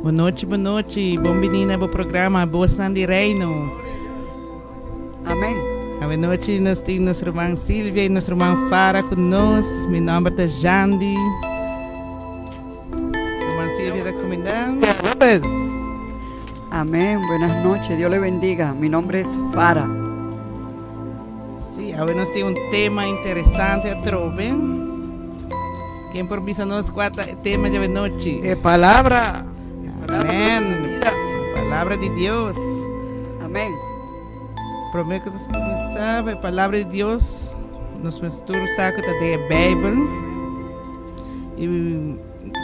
Bon nochi, bon nochi. Bon bini na bo programa Bosnan di Reino. Amén. Awe nochi nos tin nos ruman Silvia y nos ruman Fara cu nos. Mi nomber ta Jandy. Ruman Silvia ta cuminda. López. Amén. Buenas noches. Dios le bendiga. Mi nombre es Fara. Sí, awe nos tin un tema interesante atrobe. Ken por bisa nos kua ta e tema djawe nochi? E palabra. Amén. Palabra di Dios. Amén. Promé ku nos kuminsá e palabra di Dios, nos mester tur sa ku ta den e Beibel. I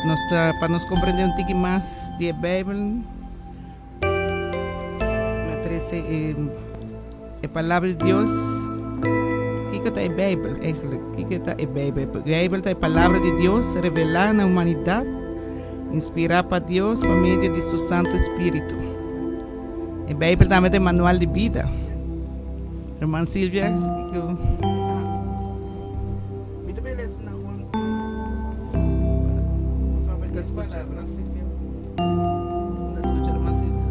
nos ta pa nos komprendé un tiki mas di e Beibel, mi a trese e e palabra di Dios. Kiko ta e Beibel eigenlijk? Kiko ta e Beibel? Beibel ta e palabra di Dios revelá na humanidat, inspirá pa Dios pa medio di su Santu Spiritu. E Beibel tambe ta e manual di bida. Herman Silvia, kiko? Mi ta bele na Juan. Ta skucha, herman Silvia. Ta skucha, herman Silvia.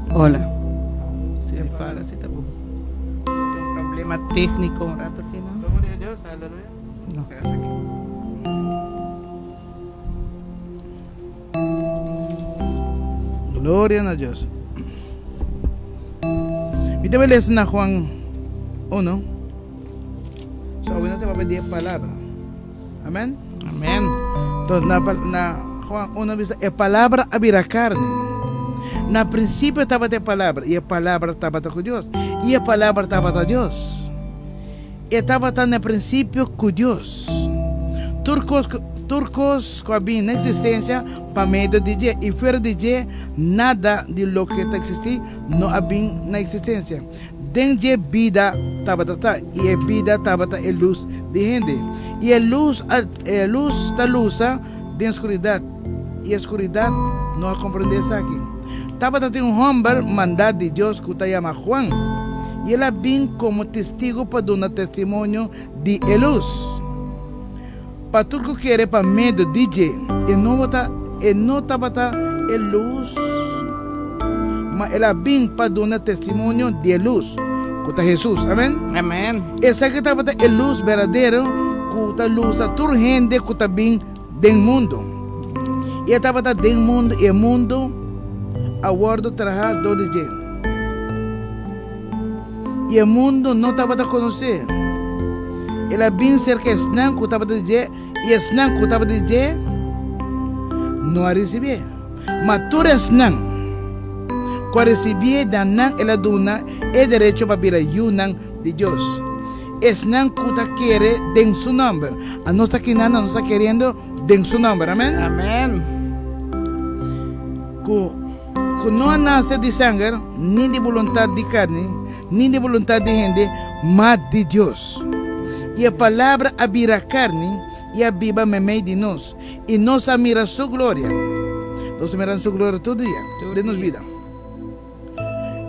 Hola. Si fala, si ta bon. Si tin un problema técnico un rato asina. Gloria a Dios, aleluya. No. Gloria na Dios. Mi ta lesa na Juan 1. So, awe nos ta papia di e palabra. Amen? Amen. Entonces, na, na Juan 1 bisa, e palabra a bira carne. Na principio tabata e palabra, y e palabra tabata cu Dios, y e palabra tabata Dios. E tabata na principio cu Dios. Tur cos cu, tur cos cu a bin na existencia pa medio di dje, y fuera di dje nada di loke ta existi no a bin na existencia. Den dje bida tabata ta, y e bida tabata e lus di hende. Y e lus a, e lus ta lusa den scuridad, y e scuridad no a comprende esaki. Tabata tin un homber mandá di Dios cu ta yama Juan, y el a bin como testigo pa duna testimonio di e lus, pa tur cu kere pa medio di dje. E no ta, e no tabata e lus, ma el a bin pa duna testimonio di e lus, cu ta Jesus. Amen. Amen. Esaki tabata e lus berdadero cu ta lusa tur hende cu ta bin den mundo. I e tabata den mundo, i e mundo a wòrdu trahá dor di dje. I e mundo no tabata konos'é. El a bin serka esnan ku tabata di dje, i esnan ku tabata di dje no a risibié. Ma tur esnan ku a risibié, na nan el a duna e derecho pa bira yunan di Dios. Esnan ku ta kere den su nòmber. Anos ta kinando, anos ta keriendo den su nòmber. Amen. Amen. Ku ku no a nase di sanger, ni di boluntat di karni, ni di boluntat di hende, ma di Dios. I e Palabra a bira karni i a biba meimei di nos, i nos a mira su gloria. Nos ta mirando su gloria tur dia den nos bida.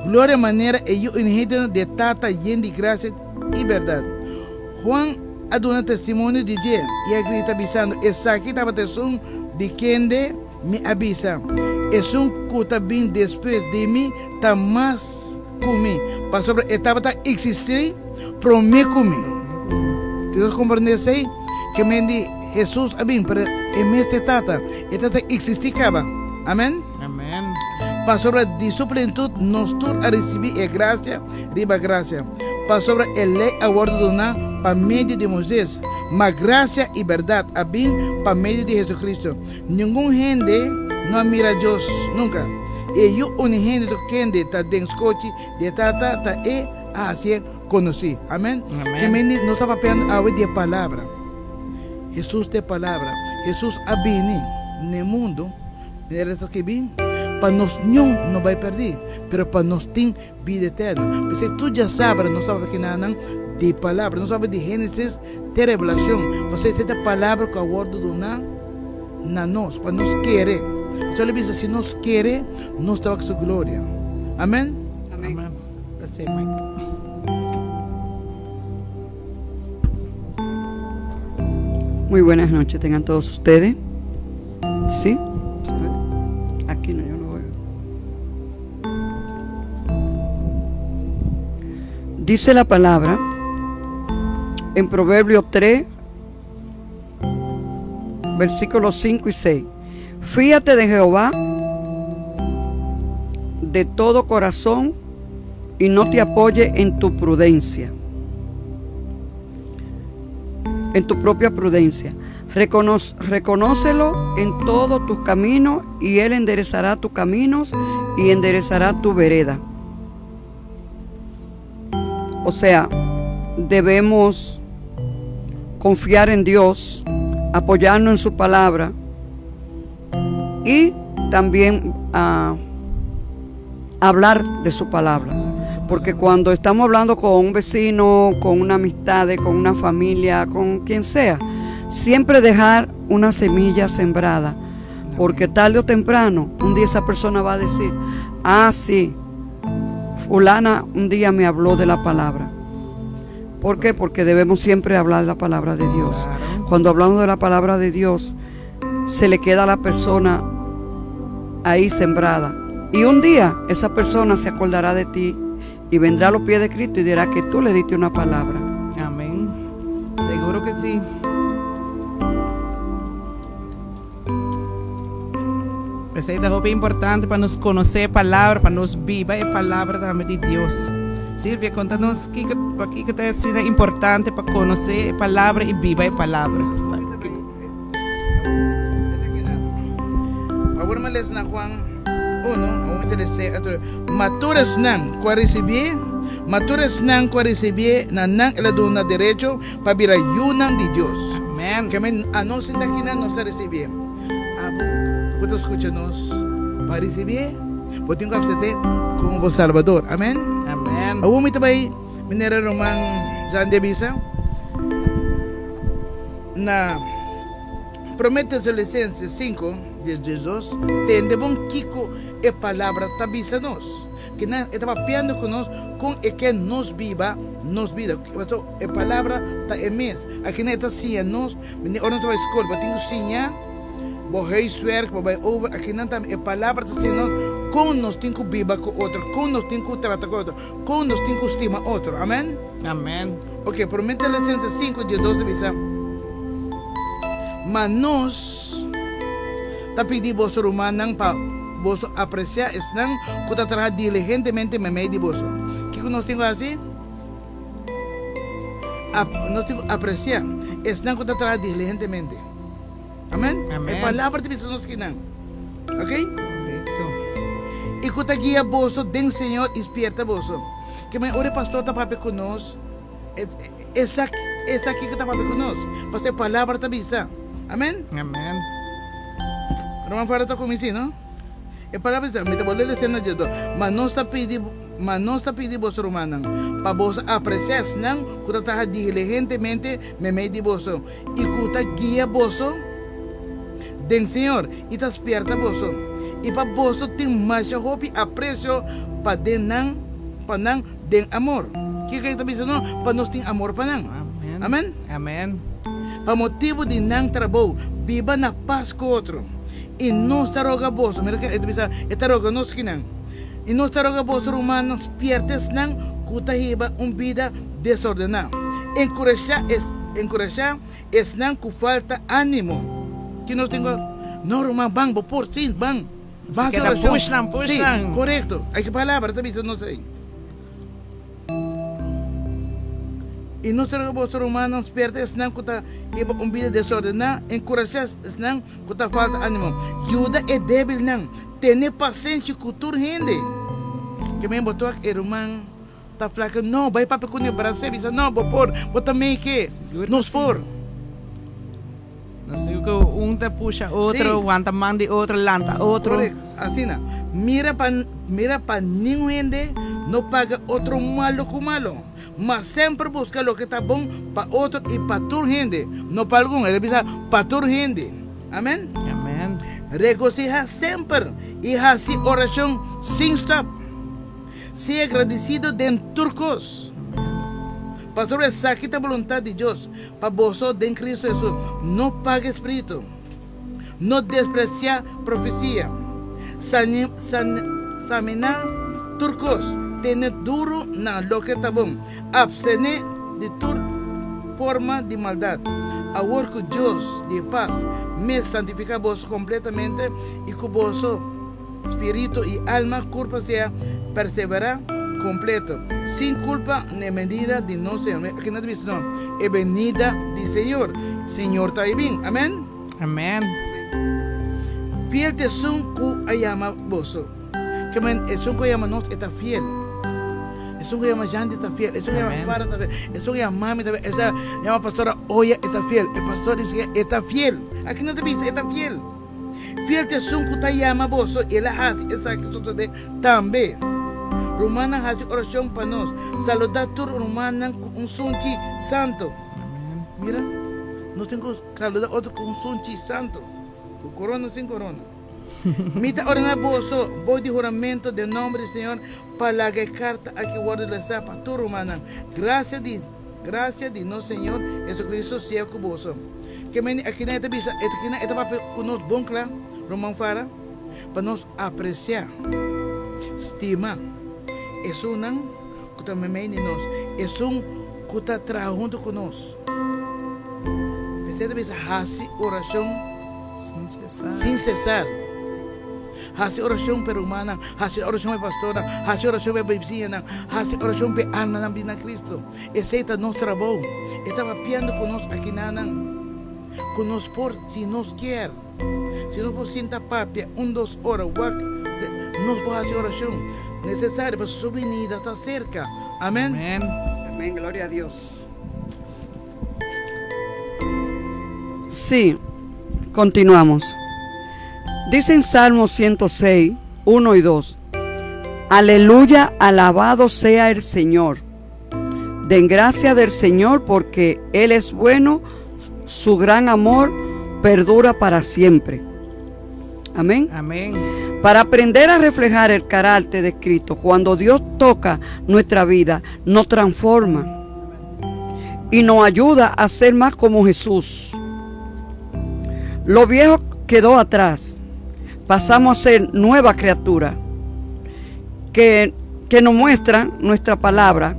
Gloria manera e Yu unigénito di e Tata yen di grasia i bèrdat. Juan a duna testimonio di dje i a grita bisando, Esaki tabata esun di kende mi a bisa, Esun ku ta bin despues di mi ta mas ku mi, pasobra e tabata eksistí promé ku mi. Tin ta komprendé esei? Ke men di Hesus a bin, pero e mes ta e Tata. E Tata eksistí kaba. Amen? Amen. Pasobra di su plenitud nos tur a ricibi e gracia riba gracia. Pasobra e ley a wordo duna pa medio di Moises, ma gracia y berdad a bin pa medio di Jesucristo. Ningun hende no a mira Dios nunca. E Yu unigenito kende ta den scochi di e Tata ta e a hacié conoci. Amen. Amen. Ke mende nos ta papiando awe di e Palabra. Jesus ta e Palabra. Jesus a bini n'e mundo. Manera ta skibí, Pa nos niun no bai pèrdí, pero pa nos tin bida eterno. P'esei tur djasabra nos ta papia kinanan di palabra. Nos ta papia di Génesis te Revelacion. Pasobra esei ta palabra ku a wòrdu duná na nos, pa nos kere. Pasobra el a bisa, si nos kere, nos ta wak su gloria. Amen? Amen. P'esei, Mike. Muy buenas noches tengan todos ustedes. Sí? Aquí no, yo no oigo. Dice la palabra en Proverbio 3, versículos 5 y 6. Fíate de Jehová de todo corazón y no te apoye en tu prudencia, en tu propia prudencia. Reconócelo en todos tus caminos y Él enderezará tus caminos y enderezará tu vereda. O sea, debemos confiar en Dios, apoyarnos en su palabra y también hablar de su palabra. Porque cuando estamos hablando con un vecino, con una amistad, con una familia, con quien sea, siempre dejar una semilla sembrada. Porque tarde o temprano, un día esa persona va a decir, ah, sí, fulana un día me habló de la palabra. ¿Por qué? Porque debemos siempre hablar la palabra de Dios. Cuando hablamos de la palabra de Dios, se le queda a la persona ahí sembrada. Y un día esa persona se acordará de ti y vendrá a los pies de Cristo y dirá que tú le diste una palabra. Amén. Seguro que sí. Esei ta hopi importante pa nos konosé e palabra, pa nos biba e palabra tambe di Dios. Silvia, konta nos kiko, pakiko ta asina importante pa konosé e palabra i biba e palabra. Awor mi a lesa na Juan 1, awor mi ta lesa otro. Ma tur esnan ku a risibié, ma tur esnan ku a risibié, na nan el a duna derecho pa bira yunan di Dios. Amen. Ke men anos sinta akinan nos ta risibié. Abo ku ta skucha nos pa risibié, bo tin ku aksept'é komo bo Salbador. Amen. Amen. Awor mi ta bai manera ruman Sandy a bisa na Promé Tesalonicenses 5, 10, 12, Tende bon kiko e palabra ta bisa nos. Kinan e ta papiando ku nos kon e ke nos biba nos bida. Pasobra e palabra ta e mes. Akinan e ta siña nos. Mende ora nos ta bai skol bo tin ku siña bo huiswerk, bo bai over, akinan tambe e palabra ta siña nos kon nos tin ku biba ku otro, kon nos tin ku trata ku otro, kon nos tin ku stima otro. Amen? Amen. Ok, Promé Tesalonicenses 5, 12 ta bisa, Ma nos ta pidi boso rumannan pa boso apresiá esnan ku ta traha diligentemente meimei di boso. Kiko nos tin ku hasi? Nos tin ku apresiá esnan ku ta traha diligentemente. Amen? Amen. E palabra ta bisa nos kinan. Ok? Korekto. I ku ta guia boso den Señor i spierta boso. Ke men ora e pastor ta papia ku nos, e sa kiko ta papia ku nos. Pasobra e palabra ta bisa. Amen? Amen. Ruman Faro ta kuminsí, no? E palabra ta bisa, mi ta bolbe lesa na Dios. Ma nos ta pidi. Ma nos ta pidi boso, rumannan, pa boso apresiá esnan ku ta traha diligentemente meimei di boso i ku ta guia boso den Señor i ta spièrta boso, i pa boso tin masha hopi apresio pa den nan, pa nan den amor. Kiko e ta bisa no? Pa nos tin amor pa nan. Amen. Amen. Pa motibu di nan trabou, biba na pas ku otro. I nos ta roga boso, mira ke e ta bisa, e ta roga nos kinan. I nos ta roga boso rumannan spierta esnan ku ta hiba un bida desordená. Enkurashá es, enkurashá esnan ku falta ánimo. Ki nos tin ku No ruman, ban, bo por, sí, ban. Ban hasi keda orashon. push nan, push Sí, nan. korekto. Ai ki palabra ta bisa nos ei. I nos ta roga boso rumannan spierta esnan ku ta hiba un bida desordená, enkurashá esnan ku ta falta ánimo. Yuda e débilnan. Tene pasenshi ku tur hende. Ke men bo tok e ruman ta flaka no bai papia ku ne bras'é bisa no bo por bo ta meke nos por. Nos tin ku un ta pusha otro wanta man di otro lanta otro. Korekto asina mira pa mira pa ningun hende no paga otro malo ku malo ma semper buska loke ta bon pa otro i pa tur hende no pa algun el a bisa pa tur hende. Amen. Amen. Regosihá semper i hasi orashon sin stòp. Sea agradesido den tur kos. Pasobra esaki ta boluntat di Dios pa boso den Kristu Hesus. No paga e spiritu. No despresiá profesia. Saminá tur kos, tene duru na loke ta bon, apstené di tur forma di maldat. Awor ku Dios di e pas mes santifiká boso kompletamente i ku boso spiritu i alma kurpa sea perseverá kompleto, sin kulpa n'e benida di nos Señor. Aki nan ta bisa no, e benida di Señor. Señor ta bin. Amèn. Amèn. Fiel ta esun ku a yama boso. Ke men, esun ku a yama nos e ta fiel. Esun ku a yama Jandy ta fiel. Esun ku a yama Farah ta fiel. Esun ku a yama mami ta fiel. Esun ku a yama pastora Oya e ta fiel. E pastor di e ta fiel. Aki nan ta bisa e ta fiel. Fiel ta esun ku ta yama boso i el a hasi esaki sosodé tambe. Rumannan hasi orashon pa nos. Saludá tur rumannan ku un sunchi santu. Mira, nos tin ku saludá otro ku un sunchi santu, ku korona o sin korona. Mi ta ordená boso bou di huramentu den nòmber di Señor pa laga e karta aki wòrdu lesá pa tur rumannan. Grasia di Grasia di nos Señor Jesucristo sea ku boso. Ke meni akinan e ta bisa, e akinan e ta papia ku nos bon kla, ruman Fara, pa nos apresiá, stima esunnan ku ta meimei di nos, esun ku ta traha huntu ku nos. P'esei e ta bisa, hasi orashon sin sesar. Hasi orashon pa e rumannan, hasi orashon pa e pastornan, hasi orashon pa e bisiñanan, hasi orashon pa e almanan bini na Cristo. Esei ta nos trabou. E ta papiando ku nos akinanan, ku nos por, si nos kier, si nos por sinta papia un dos ora, wak, nos por hasi orashon nesesario pasobra su binida ta serka. Amen. Amen. Amen, gloria a Dios. Sí, continuamos. Dice en Salmo 106, 1 y 2. Aleluya, alabado sea el Señor. Den gracia del Señor porque Él es bueno, su gran amor perdura para siempre. Amén. Amén. Para aprender a reflejar el carácter de Cristo, cuando Dios toca nuestra vida, nos transforma y nos ayuda a ser más como Jesús. Lo viejo quedó atrás. Pasamos a ser nueva criatura que, que nos muestra nuestra palabra,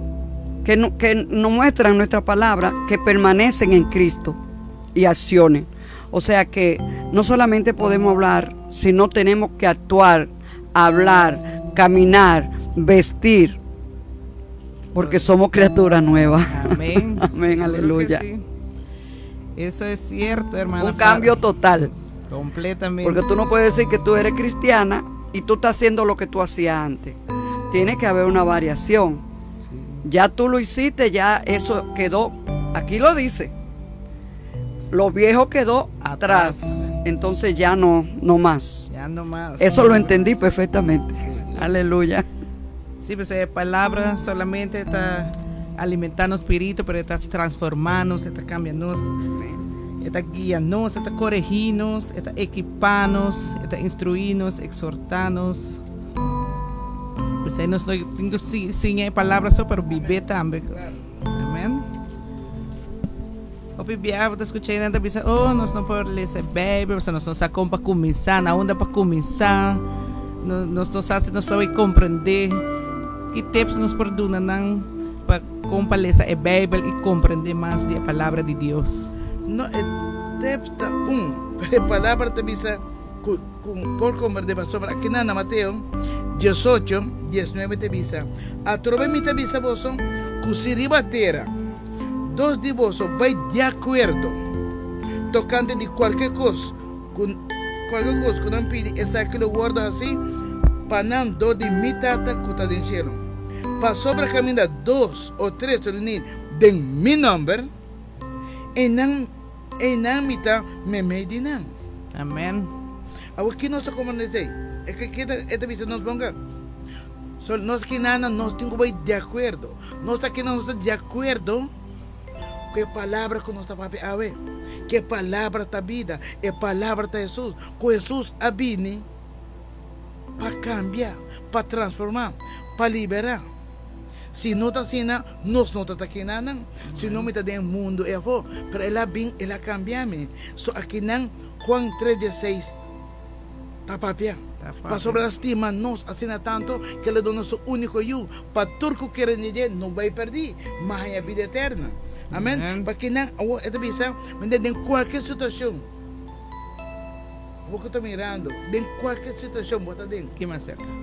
que, no, que nos muestran nuestra palabra, que permanecen en Cristo y acciones. O sea que no solamente podemos hablar, sino tenemos que actuar, hablar, caminar, vestir, porque somos criaturas nuevas. Amén. Amén, aleluya. Sí. Eso es cierto, hermana. Un cambio total. Completamente. Porque tú no puedes decir que tú eres cristiana y tú estás haciendo lo que tú hacías antes. Tiene que haber una variación. Sí. Ya tú lo hiciste, ya eso quedó. Aquí lo dice. Lo viejo quedó atrás. Atrás. Entonces ya no, no más. Ya no más. Eso lo entendí perfectamente. Sí. Aleluya. Sí, pues la palabra solamente está alimentando espíritu, pero está transformando, está cambiando, está guiando, está corrigiendo, está equipando, está instruyendo, exhortando. Pues ahí nos tengo sin sin palabra só, pero vive también. Amén. Hopi bia bo ta skucha nan ta bisa, oh, nos no por lesa e Bijbel, pasobra nos no sa kon pa kuminsá, na unda pa kuminsá, no, nos no sa si nos por komprendé. Ki tips nos por duna nan pa kon pa lesa e Bijbel i komprendé mas di e Palabra di Dios? No, e tips ta un, pero e Palabra ta bisa ku ku por komprendé pasobra akinan na Mateo 18, 19 ta bisa, Atrobe mi ta bisa boso ku si riba tera, Dos di boso bai di akuerdo tokante di kualke kos ku kualke kos ku nan pidi, esaki lo wòrdu hasí pa nan dor di mi Tata ku ta den shelu. Pasobra kaminda dos o tres reuní den mi nòmber, einan einan mi ta meimei di nan. Amèn. Awor ki nos ta komprendé esei? E ke e ta bisa nos bon ka? So nos kinana nos tin ku bai di akuerdo. Nos ta keda nos ta di akuerdo ku e palabra ku nos ta papia awe, ku e palabra ta bida, e palabra ta Hesus, ku Hesus a bini pa kambia, pa transformá, pa liberá. Si no ta asina, nos no ta ta kinanan, si no mi ta den e mundu ei afó, pero el a bin, el a kambia mi. So akinan. Juan 3:16 ta papia. Pasobra el a stima nos asina tanto ku el a duna su úniko Yu, pa tur ku kere den dje no bai pèrdí, ma haña bida eterna. Amèn. Pa kinan awor e ta bisa, Mende den kualke situashon bo ku ta mirando, den kualke situashon bo ta den,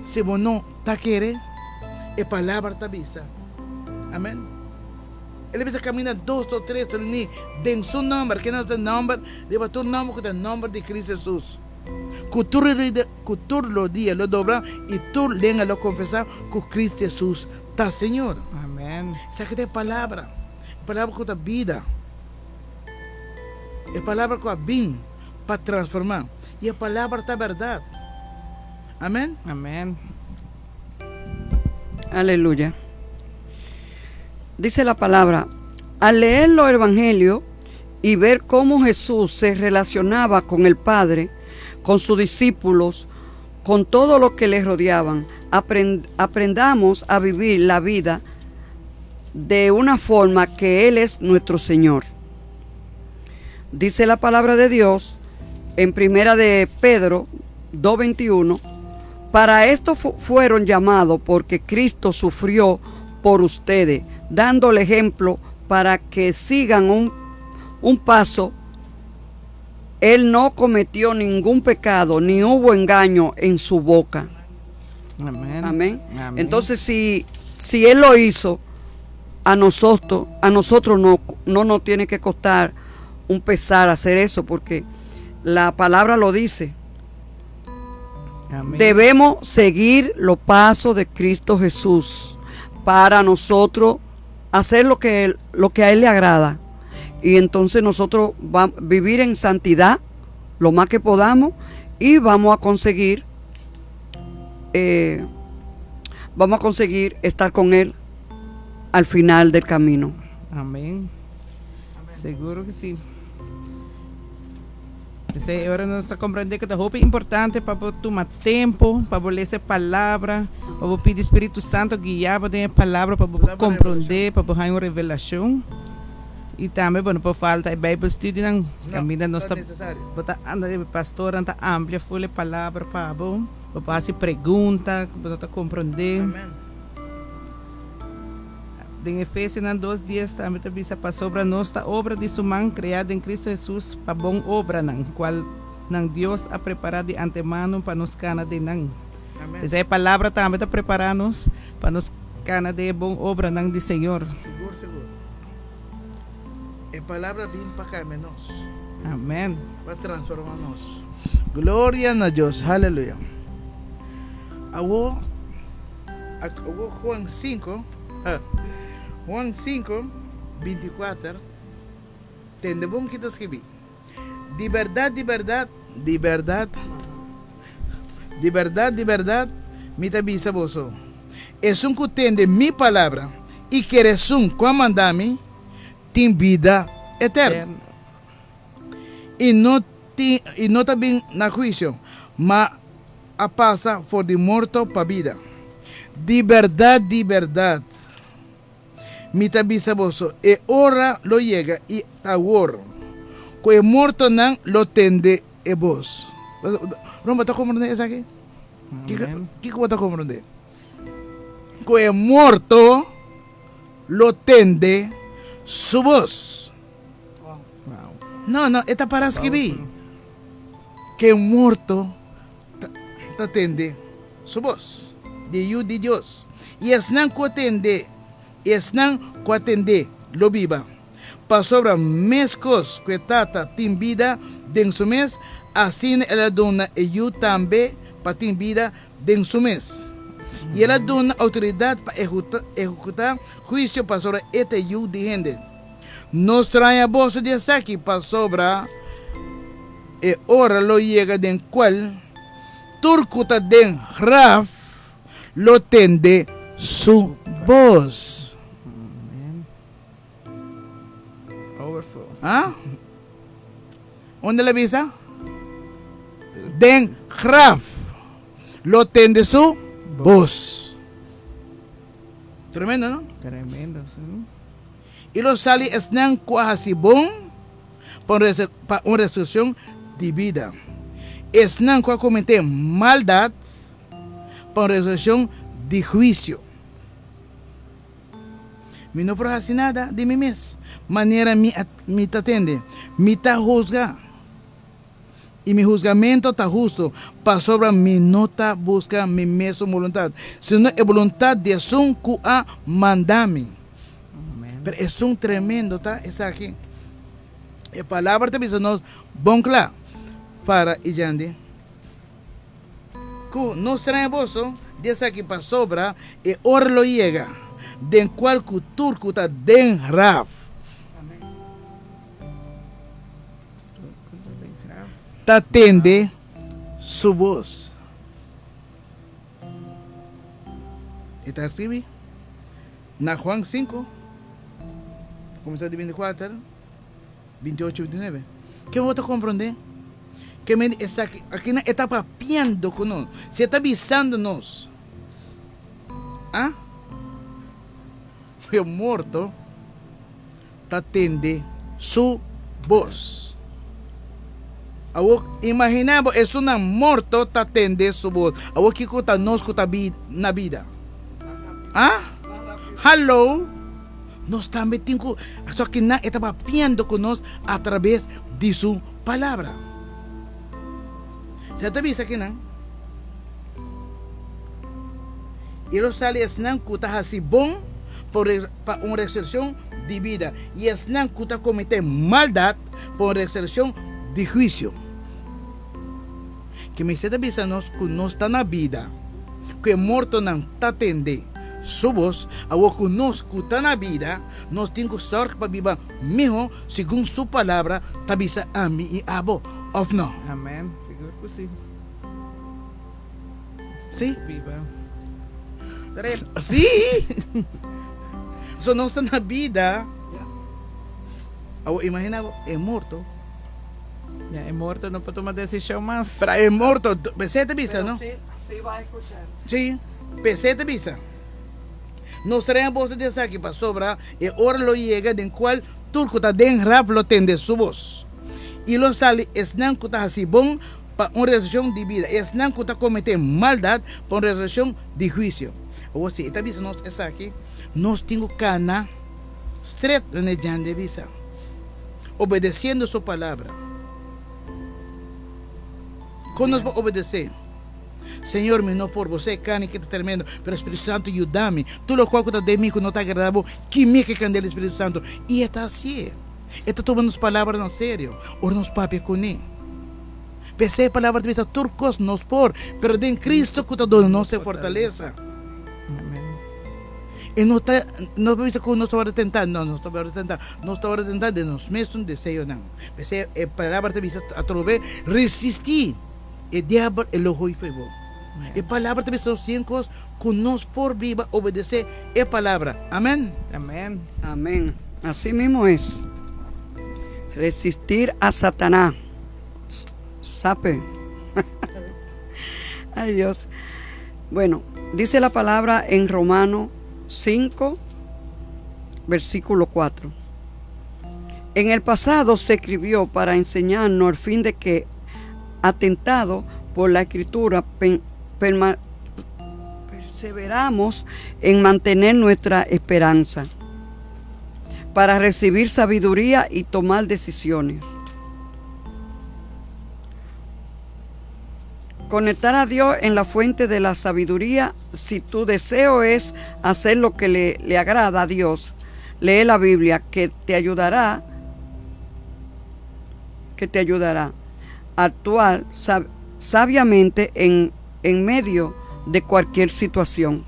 si bo no ta kere, e palabra ta bisa. Amèn. El a bisa kaminda dos o tres reuní den su nòmber, kende nos ta nòmber riba tur nòmber ku ta nòmber di Cristo Hesus, ku tur ku tur rodia lo dobla i tur lenga lo konfesá ku Cristo Hesus ta Señor. Amèn. Esaki ta e palabra, e palabra ku ta bida, e palabra ku a bin pa transformá, i e palabra ta bèrdat. Amèn. Amèn. Aleluya. Dice la palabra, al leer los evangelios y ver cómo Jesús se relacionaba con el Padre, con sus discípulos, con todo lo que le rodeaban, aprendamos a vivir la vida de una forma que Él es nuestro Señor. Dice la palabra de Dios en Primera de Pedro 2.21, para esto fueron llamados porque Cristo sufrió por ustedes, dando el ejemplo para que sigan un, un paso. Él no cometió ningún pecado, ni hubo engaño en su boca. Amén. Amén. Entonces, si, si Él lo hizo, a nosotros, a nosotros no, no nos tiene que costar un pesar hacer eso, porque la palabra lo dice. Amén. Debemos seguir los pasos de Cristo Jesús para nosotros hacer lo que, lo que a Él le agrada. Y entonces nosotros vamos a vivir en santidad lo más que podamos y vamos a conseguir eh, vamos a conseguir estar con Él al final del camino. Amén. Seguro ku si. P'esei ora nos ta komprendé ku ta hopi importante pa bo tuma tempu pa bo lesa e palabra, pa bo pidi Spiritu Santu guia bo den e palabra pa bo por komprondé, pa bo haña un revelashon. I tambe bo no por falta e Bijbelstudienan kaminda nos ta bo ta anda e pastornan ta amplia ful e palabra pa bo, bo por hasi pregunta ku bo no ta komprondé. Den Efesionan dos dies tambe ta bisa, Pasobra nos ta obra di su man, kreá den Cristo Hesus pa bon obranan, kual nan Dios a prepará di antemano pa nos kana den nan. P'esei e palabra tambe ta prepará nos pa nos kana den e bon obranan di Señor. Sigur, sigur. E palabra bin pa kambia nos. Amen. Pa transforma nos. Gloria na Dios. Haleluya. Awor. Awor Juan 5, Juan 5, 24, tende bon ki ta skibí, Di bèrdat, di bèrdat, di bèrdat, di bèrdat, di bèrdat, mi ta bisa boso, esun ku tende mi palabra i kere esun ku a manda mi, tin bida eterno, i no tin, i no ta bin na huisio, ma a pasa for di morto pa bida. Di bèrdat, di bèrdat, mi ta bisa boso, e ora lo yega, i ta awor, ku e mortonan lo tende e bos. Ron, bo ta komprondé esaki? Kiko bo ta komprondé? Ku e morto lo tende su bos. No, no, e ta para skibí. Ke morto ta tende su bos di e Yu di Dios, i esnan ku a tende, i esnan ku a tend'é lo biba. Pasobra meskos ku e Tata tin bida den su mes, asina el a duna e Yu tambe pa tin bida den su mes. I el a duna outoridat pa ehekutá huisio pasobra e ta e Yu di hende. No straña boso di esaki, pasobra e ora lo yega den kual tur ku ta den graf lo tende su bos. Ah? Unda el a bisa? Den graf lo tende su bos. Tremendo, no? Tremendo, sí. I lo sali esnan ku a hasi bon pa un resurekshon. di bida. Esnan ku a kometé maldat pa un resurekshon di huisio. Mi no por hasi nada di mi mes, manera mi a mi ta tende. Mi ta husga, i mi husgamentu ta hustu, pasobra mi no ta buska mi mesun boluntat, sino e boluntat di esun ku a manda mi. Pero esun tremendo ta esaki. E palabra ta bisa nos bon kla, Fara i Jandi, ku no straña boso di esaki pasobra e ora lo yega den kual ku tur ku ta den graf ta tende su bos. E ta skibi na Juan 5, kuminsá di 24, 28, 29. Ke bo ta komprondé? Ke men esaki akina e ta papiando ku nos. Si e ta bisando nos, ah, e morto ta tende su bos. Awor imaginá bo esunnan morto ta tende su bos. Awor kiko ta nos ku ta na bida? Ah? Hallo? Nos tambe tin ku esaki nan e ta papiando ku nos atraves di su palabra. Se ta bisa kinan, I lo sali esnan ku ta hasi bon pa un resurreccion di bida, i esnan ku ta kometé maldat pa un resurreccion di huisio. Ke mester ta bisa nos ku nos ta na bida, ku e mortonan ta tende su bos, awor ku nos ku ta na bida, nos tin ku sòrg pa biba mihó segun su palabra ta bisa ami i abo, òf no? Amèn, sigur ku si. Sí. Biba strep. Sí. So nos ta na bida. Awor imagina bo e morto. Ya e morto no por tuma desishon mas. Pero e morto, p'esei ta bisa, no? Pero si, si va a escuchar. Sí, p'esei ta bisa. Nos trae boso di esaki pasobra e ora lo yega den cual tur cu ta den graf lo tende su bos, i lo sali esnan cu ta haci bon pa un resurreccion di bida, i esnan cu ta comete maldad pa un resurreccion di huicio. Awor si e ta bisa nos esaki, nos tin cu cana stret donde Jan de bisa, obedeciendo su palabra. Con nos por obedece? Señor, mi no por, bo sa e carni ki ta tremendo, pero Spiritu Santo yuda mi. Tur locual cu ta den mi cu no ta agrada bo, kimi ke candela di Spiritu Santo. I e ta hacié. E ta tuma nos palabranan serio ora nos papia cuné. P'esei e palabra ta bisa tur cos nos por, pero den Cristo cu ta duna nos e fortalesa. E no ta no ta bisa cu nos ta worde tentá, no, nos ta worde tentá, nos ta worde tentá den nos mesun deseonan. P'esei e palabra ta bisa atrobe, resistí e diabel, e lo hui fo'i bo. E palabra ta bisa nos cien cos cu nos por biba obedecé e palabra. Amen. Amen. Amen. Así mismo es. Resistir a Satanás. Sape. Ay Dios. Bueno, dice la palabra en Romano 5, versículo 4. En el pasado se escribió para enseñarnos al fin de que, atentado por la escritura, perseveramos en mantener nuestra esperanza, para recibir sabiduría y tomar decisiones. Conectar a Dios en la fuente de la sabiduría, si tu deseo es hacer lo que le, le agrada a Dios, lee la Biblia que te ayudará, que te ayudará a actuar sabiamente en, en medio de cualquier situación.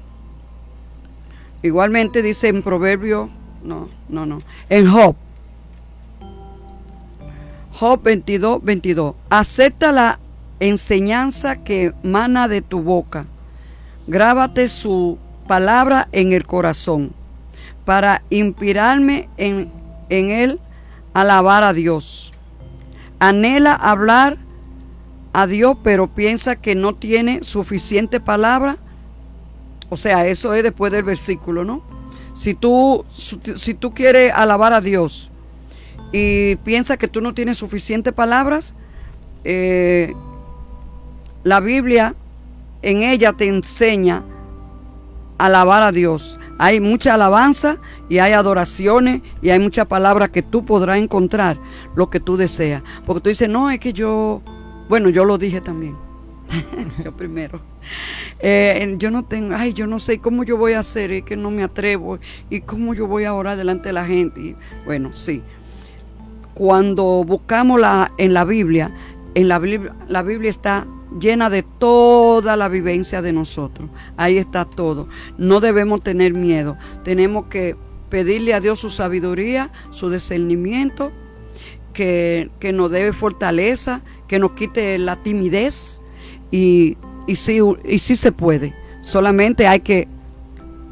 Igualmente dice en Proverbio, no, no, no, en Job. Job 22, 22. Acepta la enseñanza que mana de tu boca. Grábate su palabra en el corazón para inspirarme en, en él alabar a Dios. Anhela hablar a Dios, pero piensa que no tiene suficiente palabra. O sea, eso es después del versículo, ¿no? Si tú, si tú quieres alabar a Dios y piensas que tú no tienes suficientes palabras, Eh, la Biblia en ella te enseña a alabar a Dios. Hay mucha alabanza y hay adoraciones y hay mucha palabra que tú podrás encontrar lo que tú deseas. Porque tú dices, no, es que yo, bueno, yo lo dije también. yo primero. Eh, yo no tengo, ay, yo no sé cómo yo voy a hacer, es que no me atrevo y cómo yo voy a orar delante de la gente. Y, bueno, sí. Cuando buscamos la, en la Biblia, en la Biblia, la Biblia está llena de toda la vivencia de nosotros. Ahí está todo. No debemos tener miedo. Tenemos que pedirle a Dios su sabiduría, su discernimiento, que, que nos dé fortaleza, que nos quite la timidez y, y, sí, y sí se puede. Solamente hay que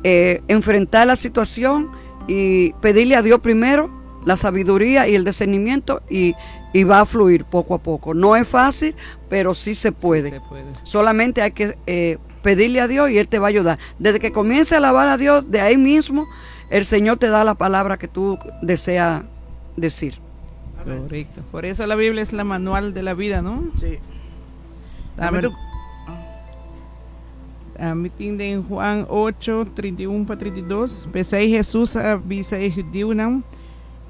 eh, enfrentar la situación y pedirle a Dios primero la sabiduría y el discernimiento y, y va a fluir poco a poco. No es fácil, pero sí se puede. Sí se puede. Solamente hay que eh, pedirle a Dios y Él te va a ayudar. Desde que comience a alabar a Dios, de ahí mismo, el Señor te da la palabra que tú deseas decir. Correcto. Por eso la Biblia es la manual de la vida, ¿no? Sí. A ver, ami tin den Juan 8, 31 pa 32. P'esei Hesus a bisa e hudiunan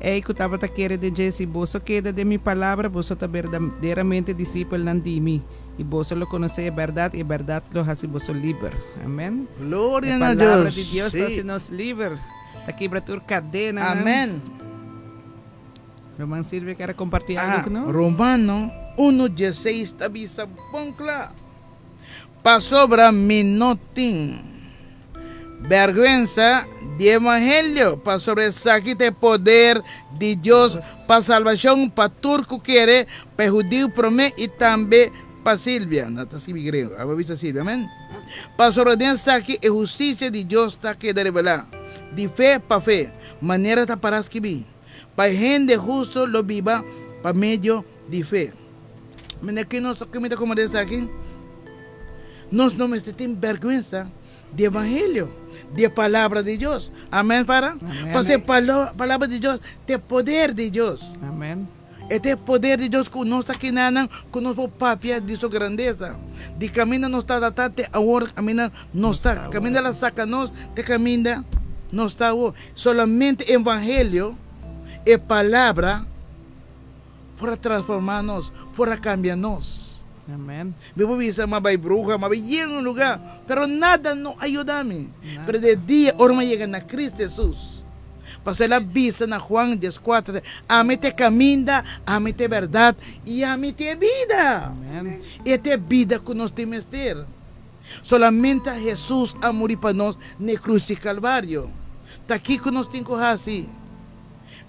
ei ku tabata kere den dje, Si boso keda den mi palabra, boso ta berdaderamente disipelnan di mi, i boso lo konosé e bèrdat, i e bèrdat lo hasi boso liber. Amèn. Gloria E na palabra Dios. di Dios ta Sí. hasi nos liber, ta kibra tur kadenanan. Amèn. Ruman Silvia kier a kompartí algu Aha, ku nos? Romano 1:16 ta bisa bon kla, Pasobra mi no tin bèrgwensa di evangelio, pasobra esaki ta e poder di Dios pa salbashon pa tur ku kere, pa e hudiu promé i tambe pa Silvia. No ta skibi griego, abo bisa Silvia, amen. Pasobra den esaki e hustisia di Dios ta keda revelá, di fe pa fe, manera ta pará skibí. Pa e hende husto lo biba pa medio di fe. Mira ki nos ki mi ta komprende esaki? Nos no mester tin bèrgwensa di evangelio, di e palabra di Dios. Amen, para? Amen. Pasobra e palabra di Dios ta e poder di Dios. Amen. E ta e poder di Dios ku nos ta kinanan ku nos por papia di su grandesa. Di kaminda nos tabata ta te awor kaminda nos ta. Kaminda el a saka nos te kaminda nos ta awor. Solamente e evangelio, e palabra, por a transforma nos, por a kambia nos. Amen. Mi por bisa m'a bai bruha, m'a bai yen un lugar, pero nada no a yuda mi. Pero de dia ora m'a yega na Cristo Jesus, pasobra el a bisa na Juan dieskuater, Ami ta e kaminda, ami ta e bèrdat, i ami ta e bida. Amen. E ta e bida ku nos tin mester. Solamente Hesus a muri pa nos na e krus di Kalvario. Ta kiko nos tin ku hasi?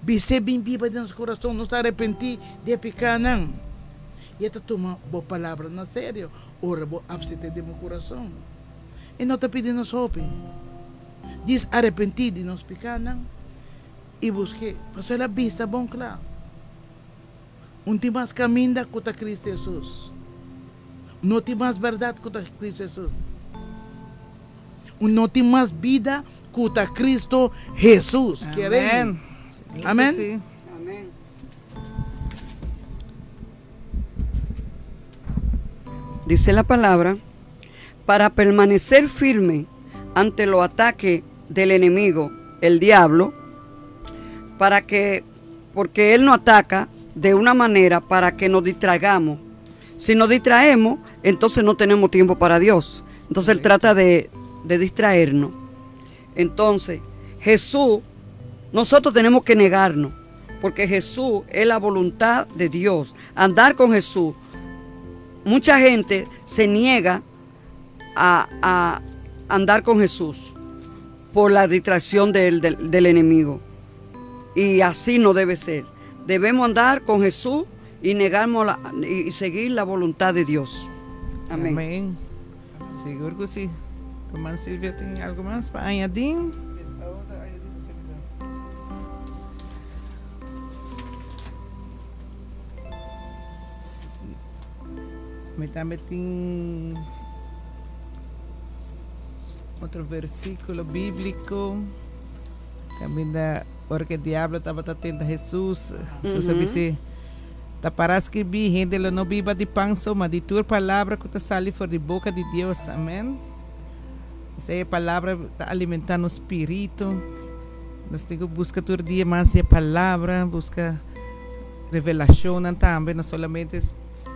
Bis'é bin biba den nos kurason, nos ta arepentí di e pikánan. I e ta tuma bo palabra na serio ora bo apsept'é den bo kurason. E no ta pidi nos hopi. Djis arepentí di nos pikánan i busk'é, pasobra el a bisa bon kla, Un tin mas kaminda ku ta Kristu Hesus. No tin mas bèrdat ku ta Kristu Hesus. Un no tin mas bida ku ta Kristu Hesus. Amèn. Amèn. Amèn. Dice la palabra, para permanecer firme ante los ataques del enemigo, el diablo, para que, porque él nos ataca de una manera para que nos distraigamos. Si nos distraemos, entonces no tenemos tiempo para Dios. Entonces él trata de, de distraernos. Entonces, Jesús, nosotros tenemos que negarnos, porque Jesús es la voluntad de Dios. Andar con Jesús. Mucha gente se niega a, a andar con Jesús por la distracción del, del, del enemigo. Y así no debe ser. Debemos andar con Jesús y negarnos la, y seguir la voluntad de Dios. Amén. Amén. Sigur ku si. Ruman Silvia tin algo mas pa añadí? Mi tambe tin otro versículo bíblico. Caminda ora que diablo tabata tenta Jesús, Jesús a bis'é, Ta pará skirbí, Hende lo no biba di pan so, ma di tur palabra ku ta sali for di boka di Dios. Amèn. Esei e palabra ta alimentá nos spiritu. Nos tin ku buska tur dia mas di e palabra, buska revelashonnan tambe, no solamente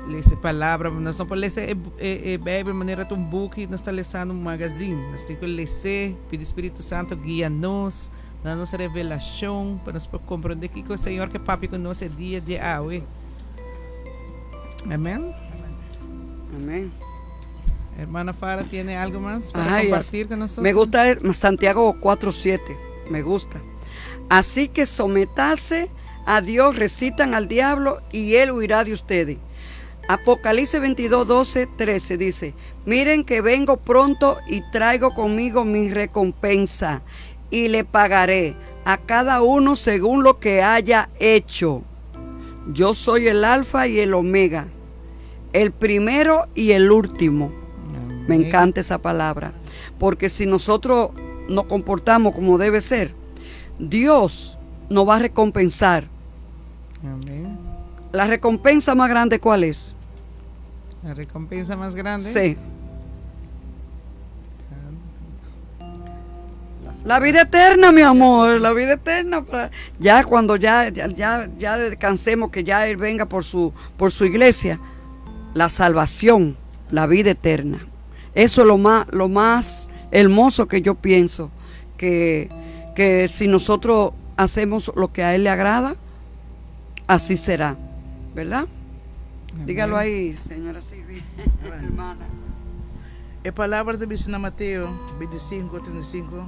lesa e palabra. Nos no por lesa e e Beibel manera ta un buki, nos ta lesando un magazin. Nos tin ku les'é, pidi Spiritu Santu guia nos. Duna nos revelashon pa nos por komprondé kiko Señor ke papia ku nos e dia di awe. Amén. Amén. Hermana Farah, ¿tiene algo más para Ay, compartir con nosotros? Me gusta Santiago 4:7, me gusta. Así que sométase a Dios, resistan al diablo y él huirá de ustedes. Apocalipsis 22, 12, 13 dice, miren que vengo pronto y traigo conmigo mi recompensa y le pagaré a cada uno según lo que haya hecho. Yo soy el alfa y el omega, el primero y el último. Me encanta esa palabra, porque si nosotros nos comportamos como debe ser, Dios nos va a recompensar. Amén. La recompensa más grande, ¿cuál es? La recompensa más grande. Sí. La vida eterna, mi amor, la vida eterna. Ya cuando ya, ya, ya descansemos, que ya Él venga por su iglesia, la salvación, la vida eterna. Eso es lo más hermoso que yo pienso, que si nosotros hacemos lo que a Él le agrada, así será, ¿verdad? Amén. Dígalo ahí, señora Silvia, hermana. E palabra ta bisa na Mateo 25, 35,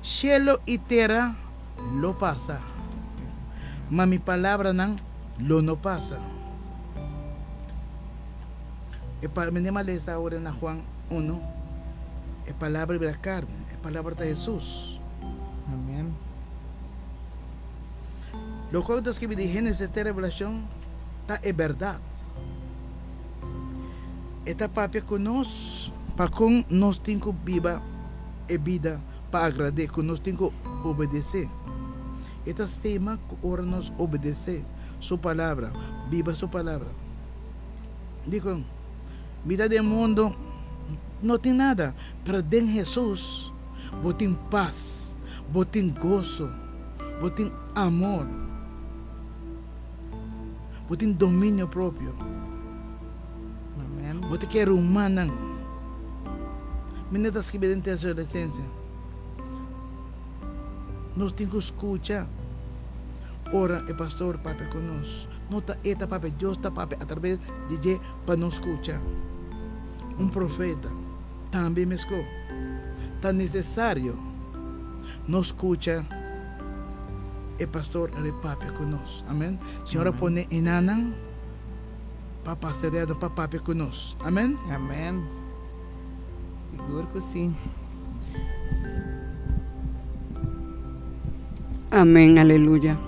Shelu i tera lo pasa, ma mi palabranan lo no pasa. E pa, mi a lesa awor na Juan 1, e palabra bira karni, e palabra ta Hesus. Amèn. Loke ta skibí di Génesis te Revelashon ta e bèrdat. E ta papia ku nos pa kon nos tin ku biba e bida pa agrad'é, ku nos tin ku obedesé. E ta stima ku ora nos obedesé su palabra, biba su palabra. Dikon? Bida den mundu no tin nada, pero den Hesus bo tin pas, bo tin goso, bo tin amor, bo tin dominio propio. Amen. Bo ta kere rumannan. Mi no ta skibi den Tesadolisense. Nos tin ku skucha ora e pastor papia ku nos. No ta e ta papia, Dios ta papia atraves di dje pa nos skucha. Un profeta tambe meskó. Ta nesesario nos skucha e pastor ora e papia ku nos. Amen. Señor a pone enanan pa pastorea nos, pa papia ku nos. Amen. Amen. Sigur ku si. Amén, aleluya.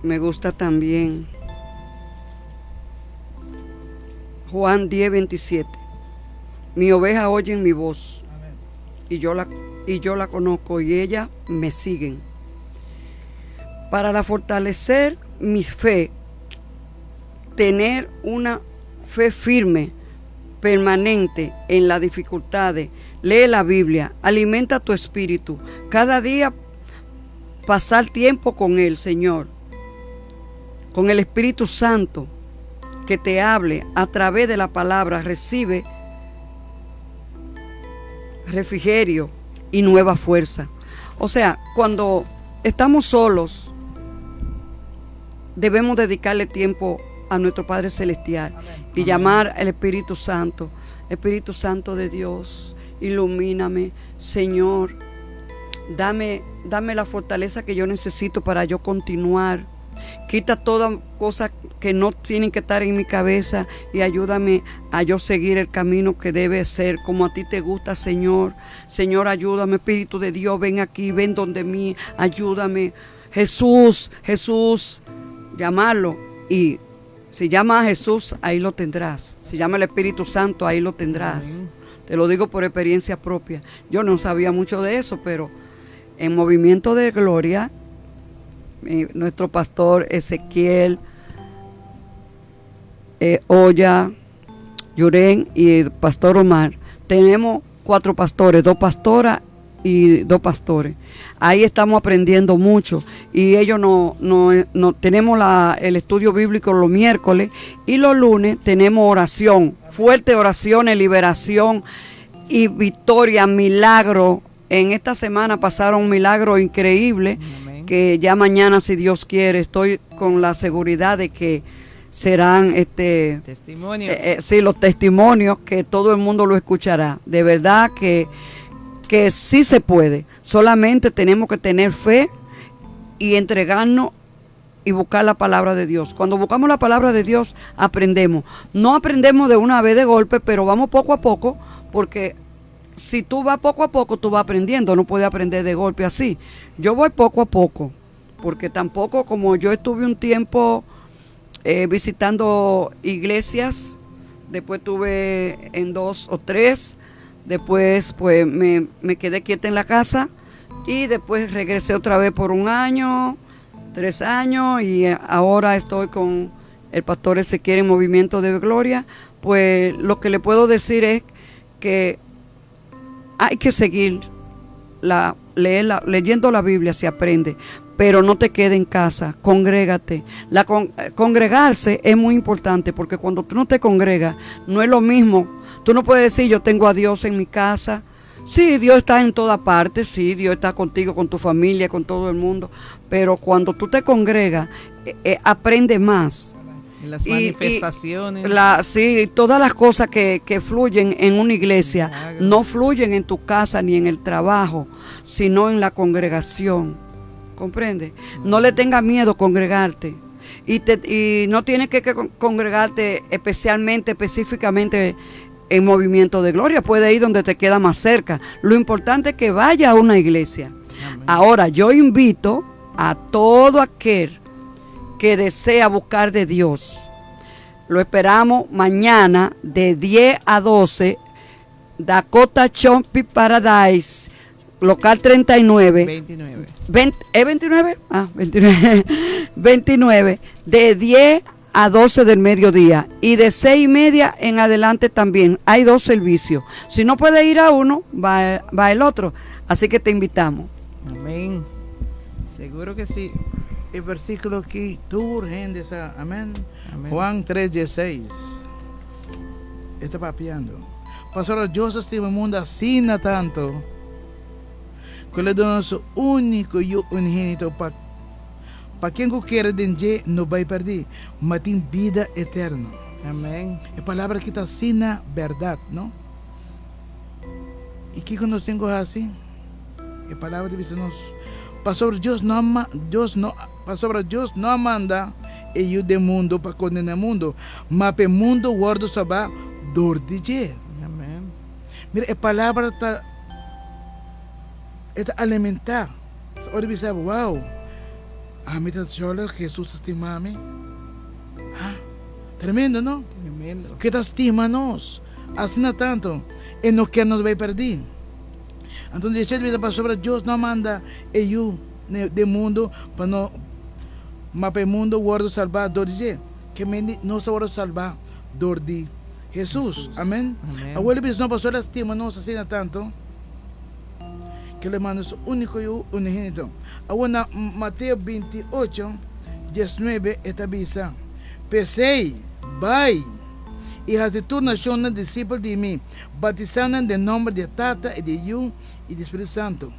Me gusta también Juan 10, 27. Mi oveja oyen mi voz y yo la conozco y ellas me siguen. Para la fortalecer mi fe, tener una fe firme, permanente en las dificultades, lee la Biblia, alimenta tu espíritu. Cada día pasar tiempo con el Señor, con el Espíritu Santo, que te hable a través de la palabra, recibe refrigerio y nueva fuerza. O sea, cuando estamos solos, debemos dedicarle tiempo a nuestro Padre Celestial y llamar al Espíritu Santo. Espíritu Santo de Dios, ilumíname, Señor. Dame, dame la fortaleza que yo necesito para yo continuar. Quita toda cosa que no tienen que estar en mi cabeza y ayúdame a yo seguir el camino que debe ser, como a ti te gusta, Señor. Señor, ayúdame, Espíritu de Dios, ven aquí, ven donde mí, ayúdame. Jesús, Jesús, llamarlo y si llama a Jesús, ahí lo tendrás. Si llama al Espíritu Santo, ahí lo tendrás. Te lo digo por experiencia propia. Yo no sabía mucho de eso, pero en Movimiento de Gloria Nuestro pastor Ezequiel Olla, Yuren y el pastor Omar. Tenemos 4 pastores, 2 pastoras y 2 pastores. Ahí estamos aprendiendo mucho y ellos no, no, no tenemos el estudio bíblico los miércoles y los lunes tenemos oración, fuerte oración, liberación y victoria, milagro. En esta semana pasaron un milagro increíble. Amén. Que ya mañana, si Dios quiere, estoy con la seguridad de que serán, testimonios. Sí, los testimonios que todo el mundo lo escuchará. De verdad que sí se puede. Solamente tenemos que tener fe y entregarnos y buscar la palabra de Dios. Cuando buscamos la palabra de Dios, aprendemos. No aprendemos de una vez de golpe, pero vamos poco a poco, porque si tú vas poco a poco, tú vas aprendiendo. No puedes aprender de golpe así. Yo voy poco a poco, porque tampoco, como yo estuve un tiempo visitando iglesias, después estuve en 2 o 3, después me quedé quieta en la casa y después regresé otra vez por 1 año, 3 años, y ahora estoy con el pastor Ezequiel en Movimiento de Gloria. Pues lo que le puedo decir es que hay que seguir leyendo la Biblia, se aprende, pero no te quedes en casa, congrégate. Congregarse es muy importante, porque cuando tú no te congregas, no es lo mismo. Tú no puedes decir, yo tengo a Dios en mi casa. Sí, Dios está en toda parte, sí, Dios está contigo, con tu familia, con todo el mundo, pero cuando tú te congregas, aprende más. En las manifestaciones. Sí, todas las cosas que fluyen en una iglesia, Milagros. no fluyen en tu casa ni en el trabajo, sino en la congregación. ¿Comprende? No le tengas miedo a congregarte. Y no tienes que congregarte específicamente en Movimiento de Gloria. Puedes ir donde te queda más cerca. Lo importante es que vaya a una iglesia. Amén. Ahora, yo invito a todo aquel que desea buscar de Dios. Lo esperamos mañana de 10 a 12, Dakota Shopping Paradise, local 39. 29. ¿Es 29? Ah, 29. 29, de 10 a 12 del mediodía y de seis y media en adelante también. Hay 2 servicios. Si no puede ir a uno, va el otro. Así que te invitamos. Amén. Seguro que sí. El versículo aquí, tú urgente, esa, amén. Amén. Juan 3:16. Está papiando. Pastor, Dios estima el mundo así no tanto, que le donó su único y unigénito pa quien quiere de allí no va a perder, mas tiene vida eterna. Amén. La palabra que está sin la verdad, ¿no? ¿Y qué nos tengo así? La palabra dice nos, pastor, Dios no ama, Dios no, pastor, Dios no manda ellos del mundo para condenar el mundo, mas el mundo guardo sabe dor de allí. Amén. Mira, la palabra está alimentada. Ahora dice, wow, a mí tan solo Jesús estima a mí. Ah, tremendo, ¿no? Tremendo. Que te estima nos, así no tanto, en lo que nos va a perder. Entonces, dice, pastor, Dios no manda ellos del mundo para no, mas para el mundo guardo salvar, dor de que me no se guardo salvar, dor de Jesús. Jesús. Amén. Amén. Abuelo, pues, no, pastor, estima nos así no tanto, que le mando su único y unigénito. Ahora, Mateo 28, 19, esta visa. Pesei, vai, y hace tu nación discípulos de mí, batizando en el nombre de Tata y de Hijo y de Espíritu Santo.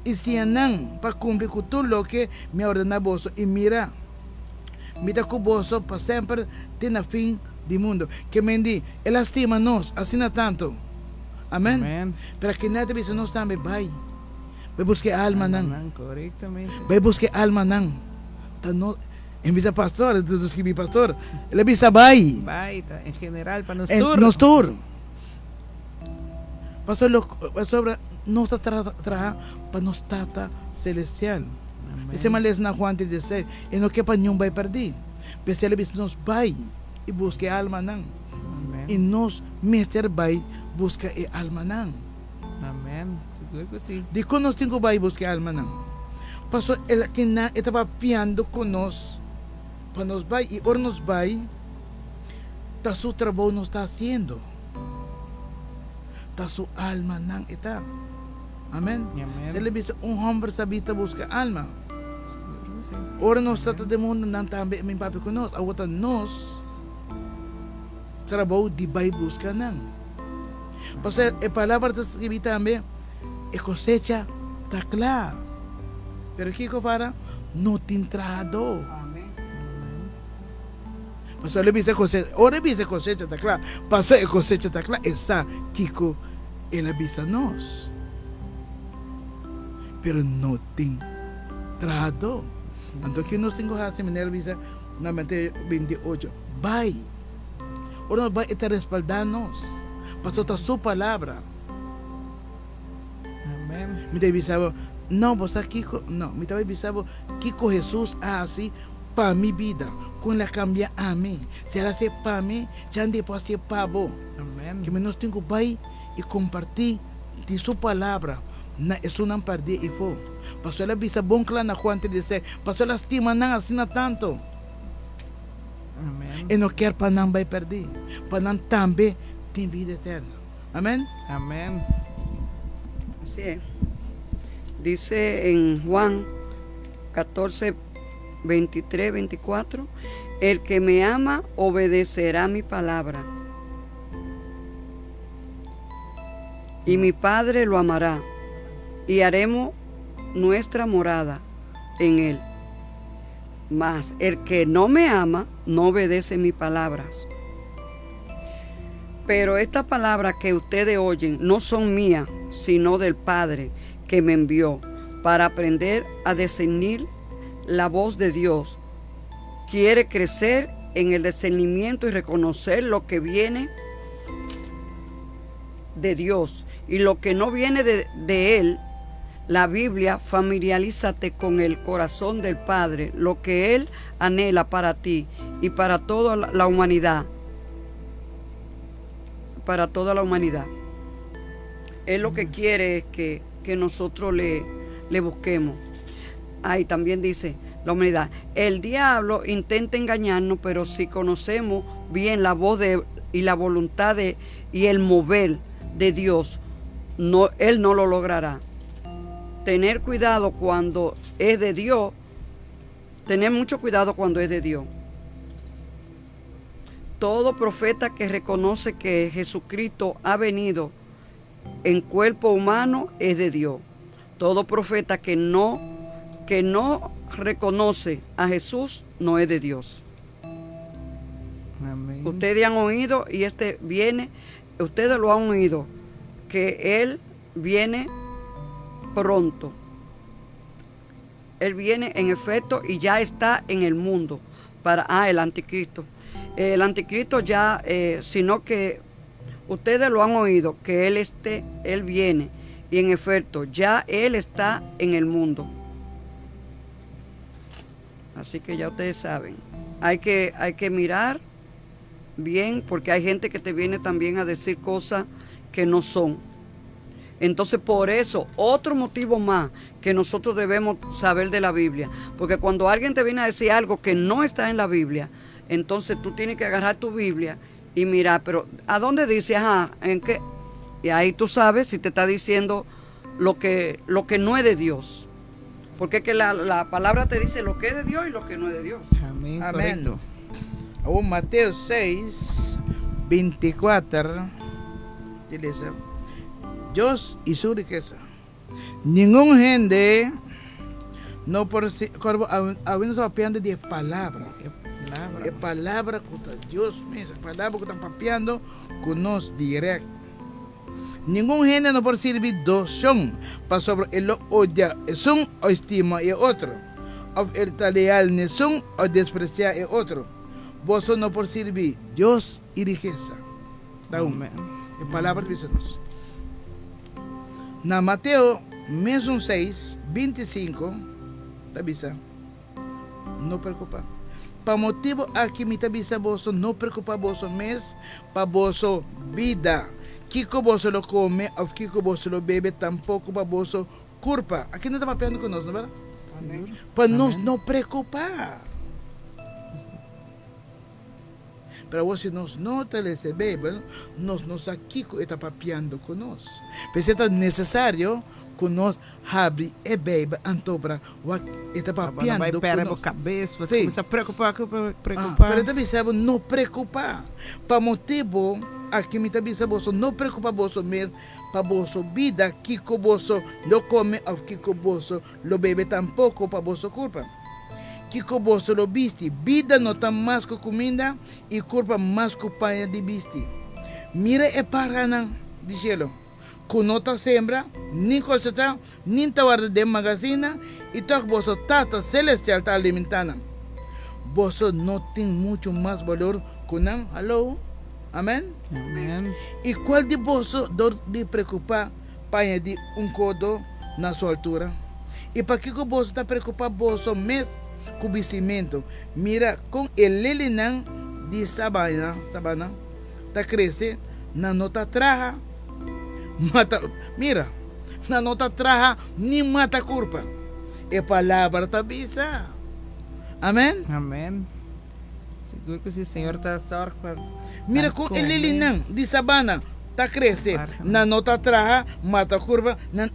Y si andan para cumplir con todo lo que me ordena vos, y mira, mira con vos para siempre tiene fin del mundo. Que me di, él estima nos, así no tanto. Amén. Amén. Pero que nadie dice nos también, vai. Ve busque alma nan. Amén, correctamente. Ve busque alma nan. Ta no, en vez de pastor, entonces escribí pastor. Él avisa vai. Vai, ta, en general, pa nos En tur. nos tur. Pastor, lo, pastor, no está traja pa nos tata celestial. Amén. Ese mal es na Juan 16, en lo que pa ñun vai perdí. Pero se le dice nos vai y busque alma nan. Amén. Y nos mister vai busca e alma nan. Amén. Seguro que sí. De con nos tengo vai busque alma nan. Paso el kinan e ta papiando ku nos pa nos bai i ora nos bai ta su trabou nos ta hasiendo. Ta su almanan e ta. Amen. Amen. Se le bisa un homber sabí ta buska alma. Ora nos ta ta den mundo nan tambe e bin papia ku nos. Awor ta nos trabou di bai buska nan. Pasobra e palabra ta skibi tambe e kosecha ta kla. Pero kiko para? No tin trahadó. Pasobra el a bisa e kosecha, ora e bisa e kosecha ta kla, pasobra e kosecha ta kla, e sa kiko el a bisa nos. Pero no tin trahadó. Anto ki nos tin ku hasi? Manera el a bisa na Mateo 28, Bai. Ora nos bai, e ta respaldá nos, pasobra ta su palabra. Amen. Mi ta bisa bo, no, bo sa kiko? No, mi ta bai bisa bo kiko Hesus a hasi pa mi bida, kon el a kambia ami. Si el a hasié pa mi, chandi e por hasié pa bo. Amen. Ke mi nos tin ku bai i kompartí di su palabra na esunnan pèrdí ifó. Pasobra el a bisa bon kla na Juan 3:16, pasobra el a stima nan asina tantu. Amen. E no kier pa nan bai pèrdí, pa nan tambe tin bida eterno. Amen. Amen. Así es. Dice en Juan 14, 23, 24, El que me ama obedecerá mi palabra, y mi Padre lo amará, y haremos nuestra morada en él. Mas el que no me ama no obedece mis palabras. Pero estas palabras que ustedes oyen no son mías, sino del Padre que me envió para aprender a discernir la voz de Dios. Quiere crecer en el discernimiento y reconocer lo que viene de Dios y lo que no viene de, de Él. La Biblia, familiarízate con el corazón del Padre, lo que Él anhela para ti y para toda la humanidad. Para toda la humanidad. Él lo que quiere es que, que nosotros le, le busquemos. Ahí también dice la humanidad. El diablo intenta engañarnos, pero si conocemos bien la voz de, y la voluntad de, y el mover de Dios, no, él no lo logrará. Tener cuidado cuando es de Dios, tener mucho cuidado cuando es de Dios. Todo profeta que reconoce que Jesucristo ha venido en cuerpo humano es de Dios. Todo profeta que no, que no reconoce a Jesús no es de Dios. Amén. Ustedes han oído y este viene, ustedes lo han oído, que Él viene pronto. Él viene en efecto y ya está en el mundo para el anticristo. El anticristo ya, sino que ustedes lo han oído, que él esté, él viene y en efecto ya él está en el mundo. Así que ya ustedes saben, hay que, hay que mirar bien porque hay gente que te viene también a decir cosas que no son. Entonces, por eso, otro motivo más que nosotros debemos saber de la Biblia, porque cuando alguien te viene a decir algo que no está en la Biblia, entonces tú tienes que agarrar tu Biblia y mirar, pero ¿a dónde dice? Ajá, ¿en qué? Y ahí tú sabes si te está diciendo lo que, lo que no es de Dios. Porque es que la, la palabra te dice lo que es de Dios y lo que no es de Dios. Amén. Amén. Korekto. Awor Mateo 6, 24 ta lesa, Dios i su rikesa. Ningun hende no por si, korbo awe nos ta papiando di e palabra. E palabra. E palabra ku ta Dios mes, e palabra ku ta papiando ku nos dirèkt. Ningun hende no por sirbi dos shon, pasobra e lo odia esun o stima e otro, òf el ta leal n'esun o despresiá e otro. Boso no por sirbi Dios i rikesa. Ta un. Amén. E palabra ta bisa nos. Na Mateo mesun 6, 25 ta bisa, No preokupá. Pa motibu aki mi ta bisa boso, no preokupá boso mes pa boso bida, kiko boso lo kome òf kiko boso lo bebe, tampoko pa boso kurpa. Aki no ta papiando ku nos, no bèrdat? Pa nos no preokupá. Pero awor si nos no ta lesa e Beibel, nos no sa kiko e ta papiando ku nos. P'esei ta nesesario ku nos habri e Beibel anto pa wak e ta papiando ku nos. Bo no bai pèrdè bo kabes, bo ta kuminsá preokupá ku preokupá. Pero e ta bisa bo no preokupá. Pa motibu aki mi ta bisa boso no preokupá boso mes pa boso bida, kiko boso lo kome òf kiko boso lo bebe tampoko pa boso kurpa. Kiko boso lo bisti? Bida no ta mas ku kuminda i kurpa mas ku paña di bisti. Mira e parhanan di shelu, ku no ta sembra, ni kosechá, ni ta warda den magasina, i tòg boso Tata selestial ta alimentá nan. Boso no tin muchu mas balor ku nan? Haló? Amèn? Amèn. I kual di boso dor di preokupá paña di un kodo na su altura? I pakiko boso ta preokupá boso mes ku bistimentu? Mira kon e lelinan di sabana, sabana, ta krese, nan no ta traha, mata, mira, nan no ta traha ni mata kurpa. E palabra ta bisa. Amen. Amen. Sigur ku si Señor ta sòrg pa Mira nan kon e kome. lelinan di sabana ta krese, nan no ta traha, mata kurpa, nan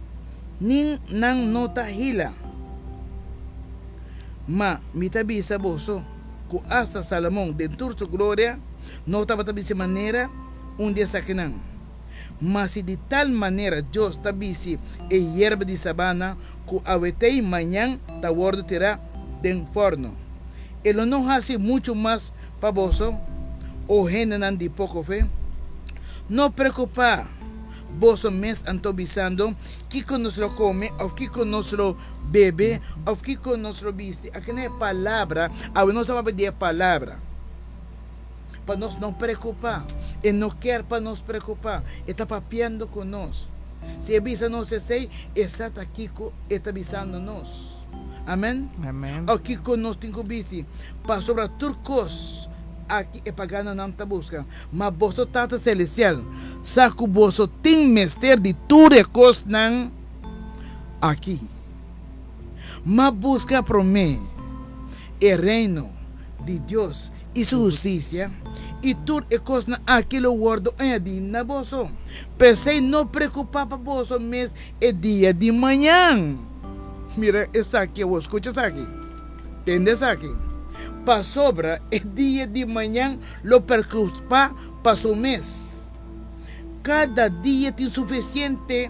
nin nan no ta hila. Ma mi ta bisa boso ku asta Salomon den tur su gloria no tabata bisti manera un di esakinan. Ma si di tal manera Dios ta bisti e yerba di sabana ku awetei mañan ta wòrdu tirá den fòrno, e lo no hasi muchu mas pa boso, o hendenan di poko fe? No preokupá boso mes anto bisando, Kiko nos lo kome òf kiko nos lo bebe òf kiko nos lo bisti? Aki na e palabra, awe nos ta papia di e palabra. Pa nos no preokupá. E no kier pa nos preokupá. E ta papiando ku nos. Si e bisa nos esei, e sa ta kiko e ta bisando nos. Amen? Amen. O kiko nos tin ku bisti? Pasobra tur kos aki e paganonan ta buska, ma boso Tata Selestial sa ku boso tin mester di tur e kosnan aki. Ma buska promé e Reino di Dios i su hustisia, i tur e kosnan aki lo wòrdu añadí na boso. P'esei no preokupá pa boso mes e dia di mañan. Mira esaki awor, skucha esaki, tende esaki, pasobra e dia di mañan lo preokupá pa su mes. Kada dia tin sufisiente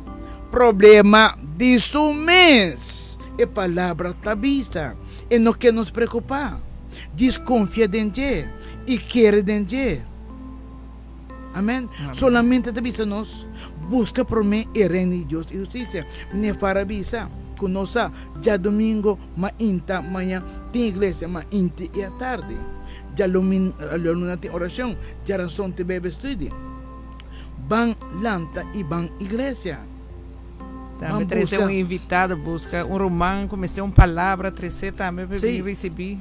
problema di su mes. E Palabra ta bisa, E no ke nos preokupá. Djis konfia den dje i kere den dje. Amen. Solamente ta bisa nos, Buska promé e Reino di Dios i hustisia. Nefar a bisa ku nos sa djadumingo mainta maña tin iglesia mainti i atardi. Djaluna tin orashon, djaranson tin Bijbel study. Ban lanta i ban iglesia. Tambe trese un invitado, buska un ruman ku mester un palabra, trese tambe pa bin risibí.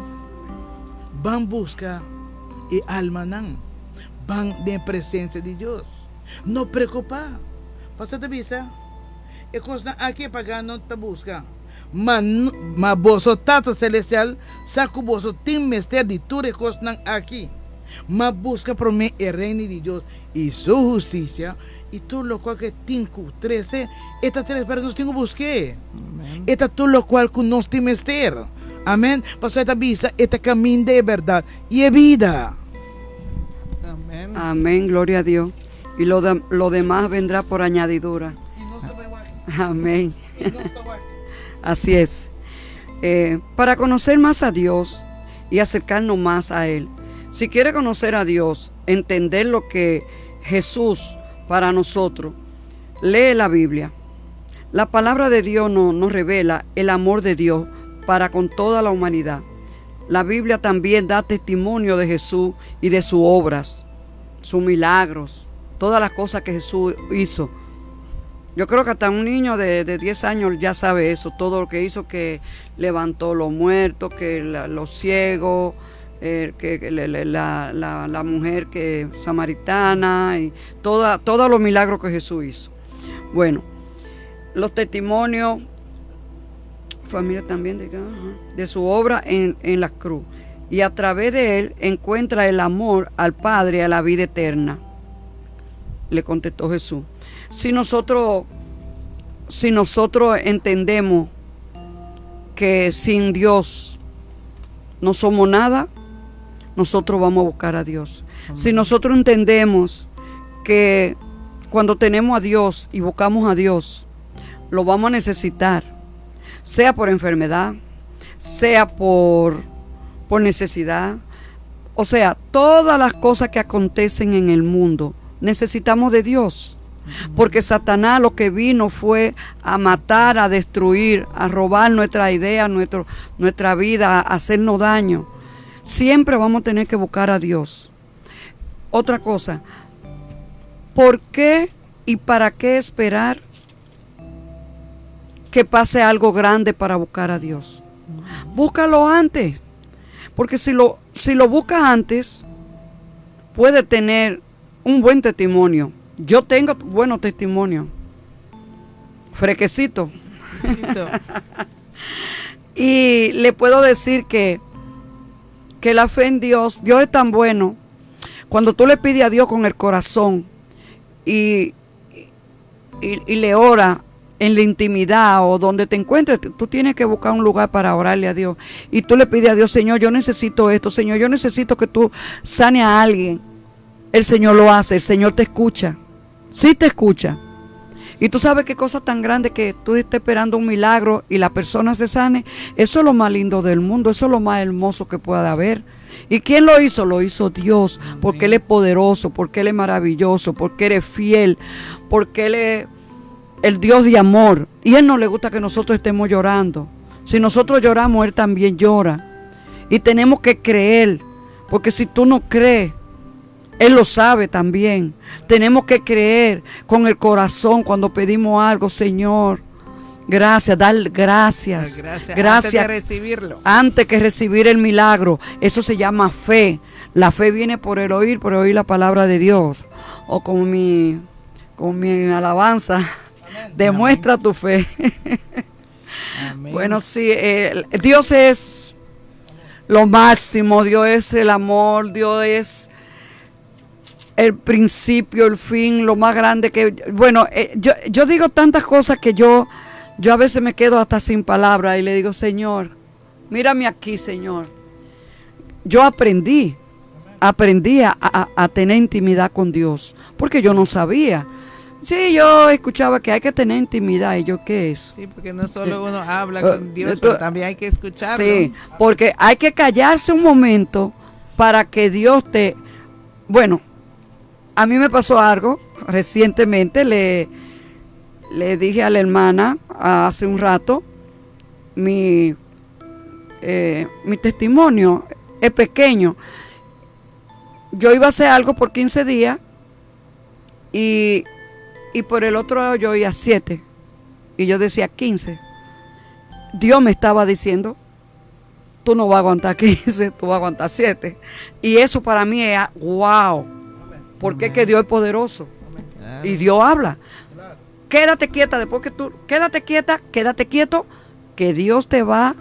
Ban buska e almanan. Ban den presensia di Dios. No preokupá. Pastor ta bisa, E kosnan aki e pagano ta buska. Ma, ma boso Tata Selestial sa ku boso tin mester di tur e kosnan aki. Ma buska promé e Reino di Dios i Su hustisia, i tur lokual ku e tin ku trese, e ta trese, pero nos tin ku busk'é. E ta tur lokual ku nos tin mester. Amèn. Pasobra e ta bisa, E ta kaminda, e bèrdat i e bida. Amén. Amén, gloria a Dios. Y lo, de, lo demás vendrá por añadidura. Amén. Así es. Eh, para conocer más a Dios y acercarnos más a Él. Si quiere conocer a Dios, entender lo que Jesús para nosotros, lee la Biblia. La palabra de Dios no, nos revela el amor de Dios para con toda la humanidad. La Biblia también da testimonio de Jesús y de sus obras, sus milagros, todas las cosas que Jesús hizo. Yo creo que hasta un niño de, de 10 años ya sabe eso, todo lo que hizo, que levantó los muertos, que los ciegos, eh, que la, la, la, mujer que samaritana y toda, todos los milagros que Jesús hizo. Bueno, los testimonios Familia también de, de su obra en, en la cruz. Y a través de él encuentra el amor al Padre y a la vida eterna. Le contestó Jesús. Si nosotros, si nosotros entendemos que sin Dios no somos nada, nosotros vamos a buscar a Dios. Si nosotros entendemos que cuando tenemos a Dios y buscamos a Dios, lo vamos a necesitar, sea por enfermedad, sea por, por necesidad, o sea, todas las cosas que acontecen en el mundo, necesitamos de Dios. Porque Satanás lo que vino fue a matar, a destruir, a robar nuestra idea, nuestro, nuestra vida, a hacernos daño. Siempre vamos a tener que buscar a Dios. Otra cosa, ¿por qué y para qué esperar que pase algo grande para buscar a Dios? Búscalo antes. Porque si lo, si lo buscas antes, puede tener un buen testimonio. Yo tengo buenos testimonios. Fresquecito. Y le puedo decir que, que la fe en Dios, Dios es tan bueno. Cuando tú le pides a Dios con el corazón y, y, y le ora en la intimidad o donde te encuentres, tú tienes que buscar un lugar para orarle a Dios. Y tú le pides a Dios, Señor, yo necesito esto, Señor, yo necesito que tú sane a alguien. El Señor lo hace, el Señor te escucha. Sí te escucha. Y tú sabes qué cosa tan grande que tú estés esperando un milagro y la persona se sane. Eso es lo más lindo del mundo, eso es lo más hermoso que pueda haber. ¿Y quién lo hizo? Lo hizo Dios, porque Él es poderoso, porque Él es maravilloso, porque Él es fiel, porque Él es el Dios de amor. Y Él no le gusta que nosotros estemos llorando. Si nosotros lloramos, Él también llora. Y tenemos que creer, porque si tú no crees, Él lo sabe también. Tenemos que creer con el corazón cuando pedimos algo, Señor. Gracias, dar gracias. Gracias. Gracias. Antes de recibirlo. Antes que recibir el milagro. Eso se llama fe. La fe viene por oír la palabra de Dios. O con mi, con mi alabanza. Demuestra tu fe. Amén. Bueno, sí, Dios es lo máximo, Dios es el amor, Dios es el principio, el fin, lo más grande que... Bueno, yo, yo digo tantas cosas que yo, yo a veces me quedo hasta sin palabras y le digo, Señor, mírame aquí, Señor. Yo aprendí, aprendí a, a tener intimidad con Dios, porque yo no sabía. Sí, yo escuchaba que hay que tener intimidad, y yo, ¿qué es? Sí, porque no solo uno habla con Dios, pero también hay que escucharlo. Sí, porque hay que callarse un momento para que Dios te... Bueno, a mí me pasó algo recientemente, le, le dije a la hermana hace un rato, mi, mi testimonio es pequeño. Yo iba a hacer algo por 15 días y, y por el otro lado yo oía 7 y yo decía 15. Dios me estaba diciendo, tú no vas a aguantar 15, tú vas a aguantar 7. Y eso para mí es wow, porque es que Dios es poderoso y Dios habla. Quédate quieta, después que tú, quédate quieta, quédate quieto, que Dios te va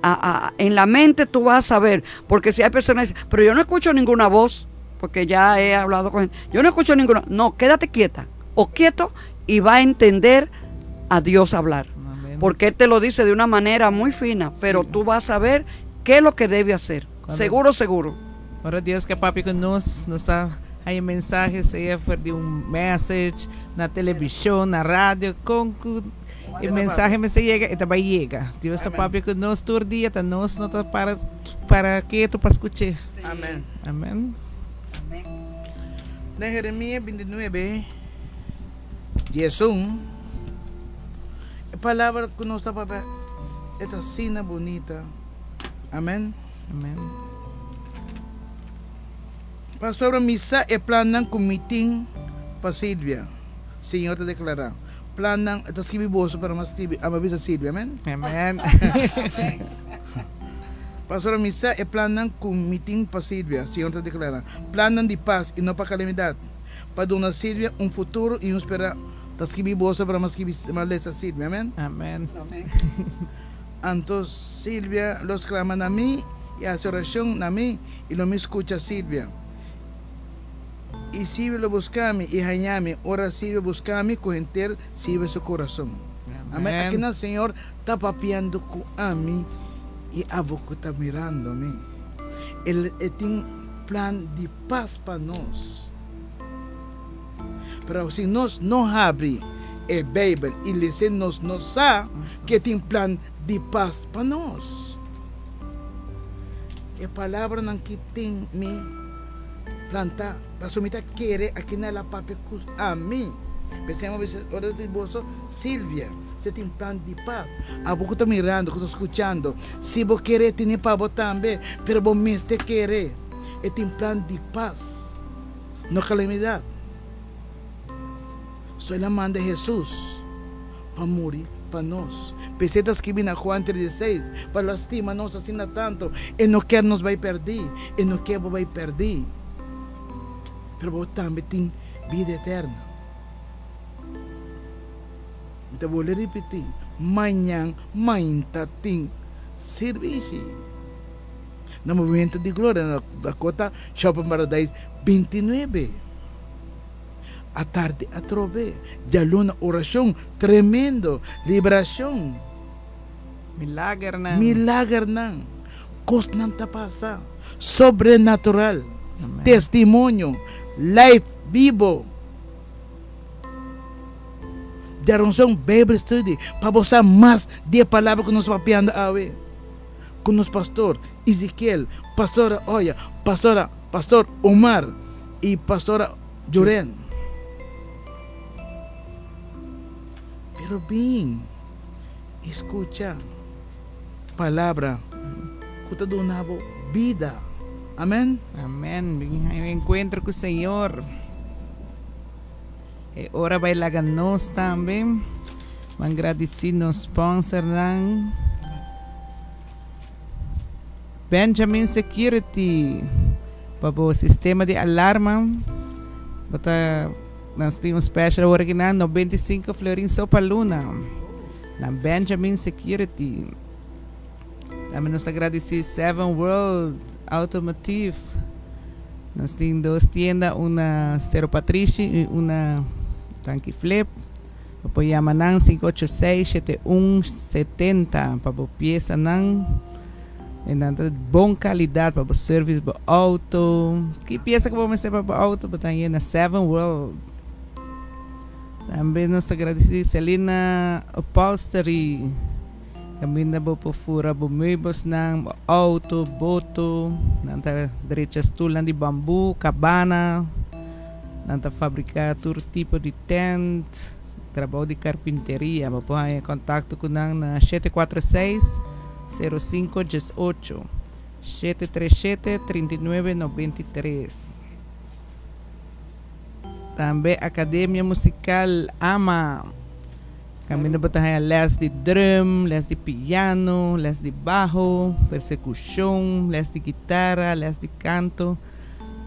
a, en la mente tú vas a saber, porque si hay personas que dicen, pero yo no escucho ninguna voz, porque ya he hablado con gente, yo no escucho ninguna, no, quédate quieta o quieto y va a entender a Dios hablar. Amén. Porque Él te lo dice de una manera muy fina, pero tú vas a ver qué es lo que debe hacer. Seguro, seguro. Ora Dios ke papia ku nos, nos ta haya mensahe, sea for di un message, na televishon, na radio, kon ku e mensahe mester yega, e ta bai yega. Dios ta papia ku nos tur dia, ta nos no ta para para ketu pa skucha. Amèn. Amèn. Na Jeremías 29, 11, e palabra ku nos ta papia ta asina bunita. Amèn. Amèn. Pasobra mi sa e plannan ku mi tin pa Silvia. Señor ta deklará. Plannan, ta skirbi boso, pero m'a skirbi, m'a bisa Silvia, amèn? Amèn. Pasobra mi sa e plannan ku mi tin pa Silvia, Señor ta deklará. Plannan di pas i no pa kalamidat, pa duna Silvia un futuro i un speransa. Ta skirbi boso, pero m'a skirbi, m'a lesa Silvia, amèn? Amèn. Anto Silvia lo sklama na mi i hasi orashon na mi, i lo mi skucha Silvia. I Silvia lo buska mi i haña mi, ora Silvia buska mi ku henter Silvia su kurason. Amen. Akinan Señor ta papiando ku ami i abo ku ta mirando mi. El e tin plan di pas pa nos. Pero si nos no habri e Beibel i lese nos no sa ke tin plan di pas pa nos. E palabranan ki tin mi plantá pasobra mi ta kere akina el a papia ku ami. P'esei mi a bisa ora di boso, Silvia, si tin plan di pas. Abo ku ta mirando, ku ta skuchando, si bo kere tene pa bo tambe, pero bo mester kere. E tin plan di pas. No calamidad. So el a manda Hesus pa muri pa nos. P'esei ta skibi na Juan 3:16, Pa lo a stima nos asina tanto, e no kier nos bai perdí, e no kier bo bai perdí, pero bo tambe tin bida eterna. Mi ta bolbe ripití, mañan mainta tin sirbishi. Na Movimiento di Gloria na Dakota Shopping Paradise 29. Atardi atrobe, djaluna orashon tremendo, liberashon. Milagernan. Milagernan. Kosnan ta pasa. Sobrenatural. Amen. Testimonio. Life bibo. Djaronson Bijbel study pa bo sa mas di e palabra ku nos papiando awe. Ku nos pastor Ezekiel, pastora Oya, pastora pastor Omar i pastora Joren. Pero bin i skucha palabra ku ta duna bo bida. Amen. Amen. Bin haña un enkuentro ku Señor. E ora bai laga nos tambe. Ban gradisí nos sponsornan. Benjamin Security pa bo sistema di alarma. Bo ta nos tin un special awor aki nan 95 florin so pa luna. Na Benjamin Security. Tambe nos ta gradisí Seven World Automotive. Nos tin dos tienda, un na Cerro Patrishi i un na Tanki Flip. Bo por yama nan 586-7170 pa bo piesanan. E nan ta bon kalidat pa bo service bo auto. Ki piesa ku bo mester pa bo auto bo ta hañ'é na Seven World. Tambe nos ta gradisí Selina Upholstery. Kaminda bo por fura bo meubelsnan, bo auto, boto. Nan ta drecha stulnan di bambu, kabana. Nan ta fabriká tur tipo di tent, trabou di karpinteria. Bo por haña kontakto ku nan na 746 05 18, 737 39 93. Tambe Akademia Musikal ama. Kaminda bo ta haña lès di drum, lès di piano, lès di baho, persekushon, lès di gitara, lès di kanto.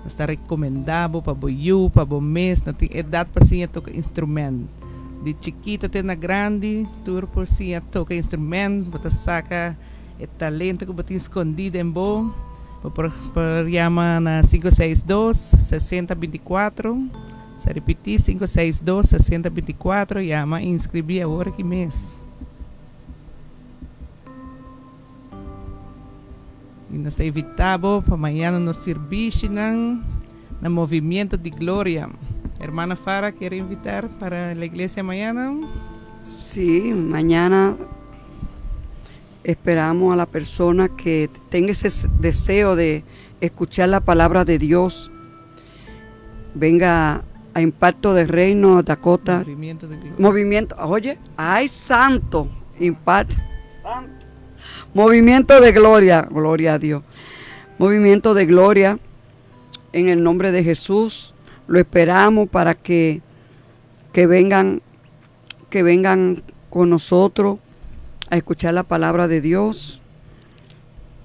Nos ta rekomendá bo pa bo yu, pa bo mes. No tin edat pa siña toka instrumènt. Di chikito te na grandi, tur por siña toka instrumènt. Bo ta saka e talento ku bo tin skondí den bo. Bo por por yama na 562 60 24. Sa ripití, 562 60 24. Yama i inskribí awor aki mes. I nos ta invitá bo pa mañana nos sirbishinan na Movimiento di Gloria. Hermana Farah kier invitar para la iglesia mañana? Sí, mañana esperamos a la persona que tenga ese deseo de escuchar la palabra de Dios, venga a Impacto de Reino, Dakota. Movimiento de Gloria. Movimiento, oye, ay santo, impacto, santo. Movimiento de Gloria, gloria a Dios. Movimiento de Gloria, en el nombre de Jesús, lo esperamos para que, que vengan, que vengan con nosotros a escuchar la palabra de Dios.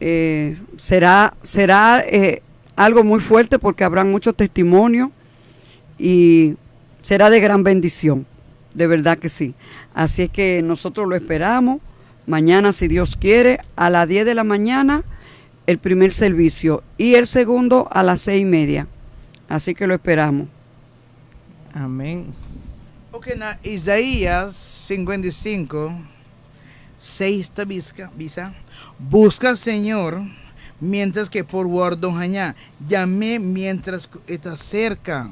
Eh, será será eh, algo muy fuerte porque habrá mucho testimonio y será de gran bendición, de verdad que sí. Así es que nosotros lo esperamos. Mañana, si Dios quiere, a las 10 de la mañana, el primer servicio y el segundo a las 6:30. Así que lo esperamos. Amén. Ok, na Isaías 55, 6 ta bisa, Buska Señor mientras ku e por wòrdu hañá, yam'é mientras ku e ta serka.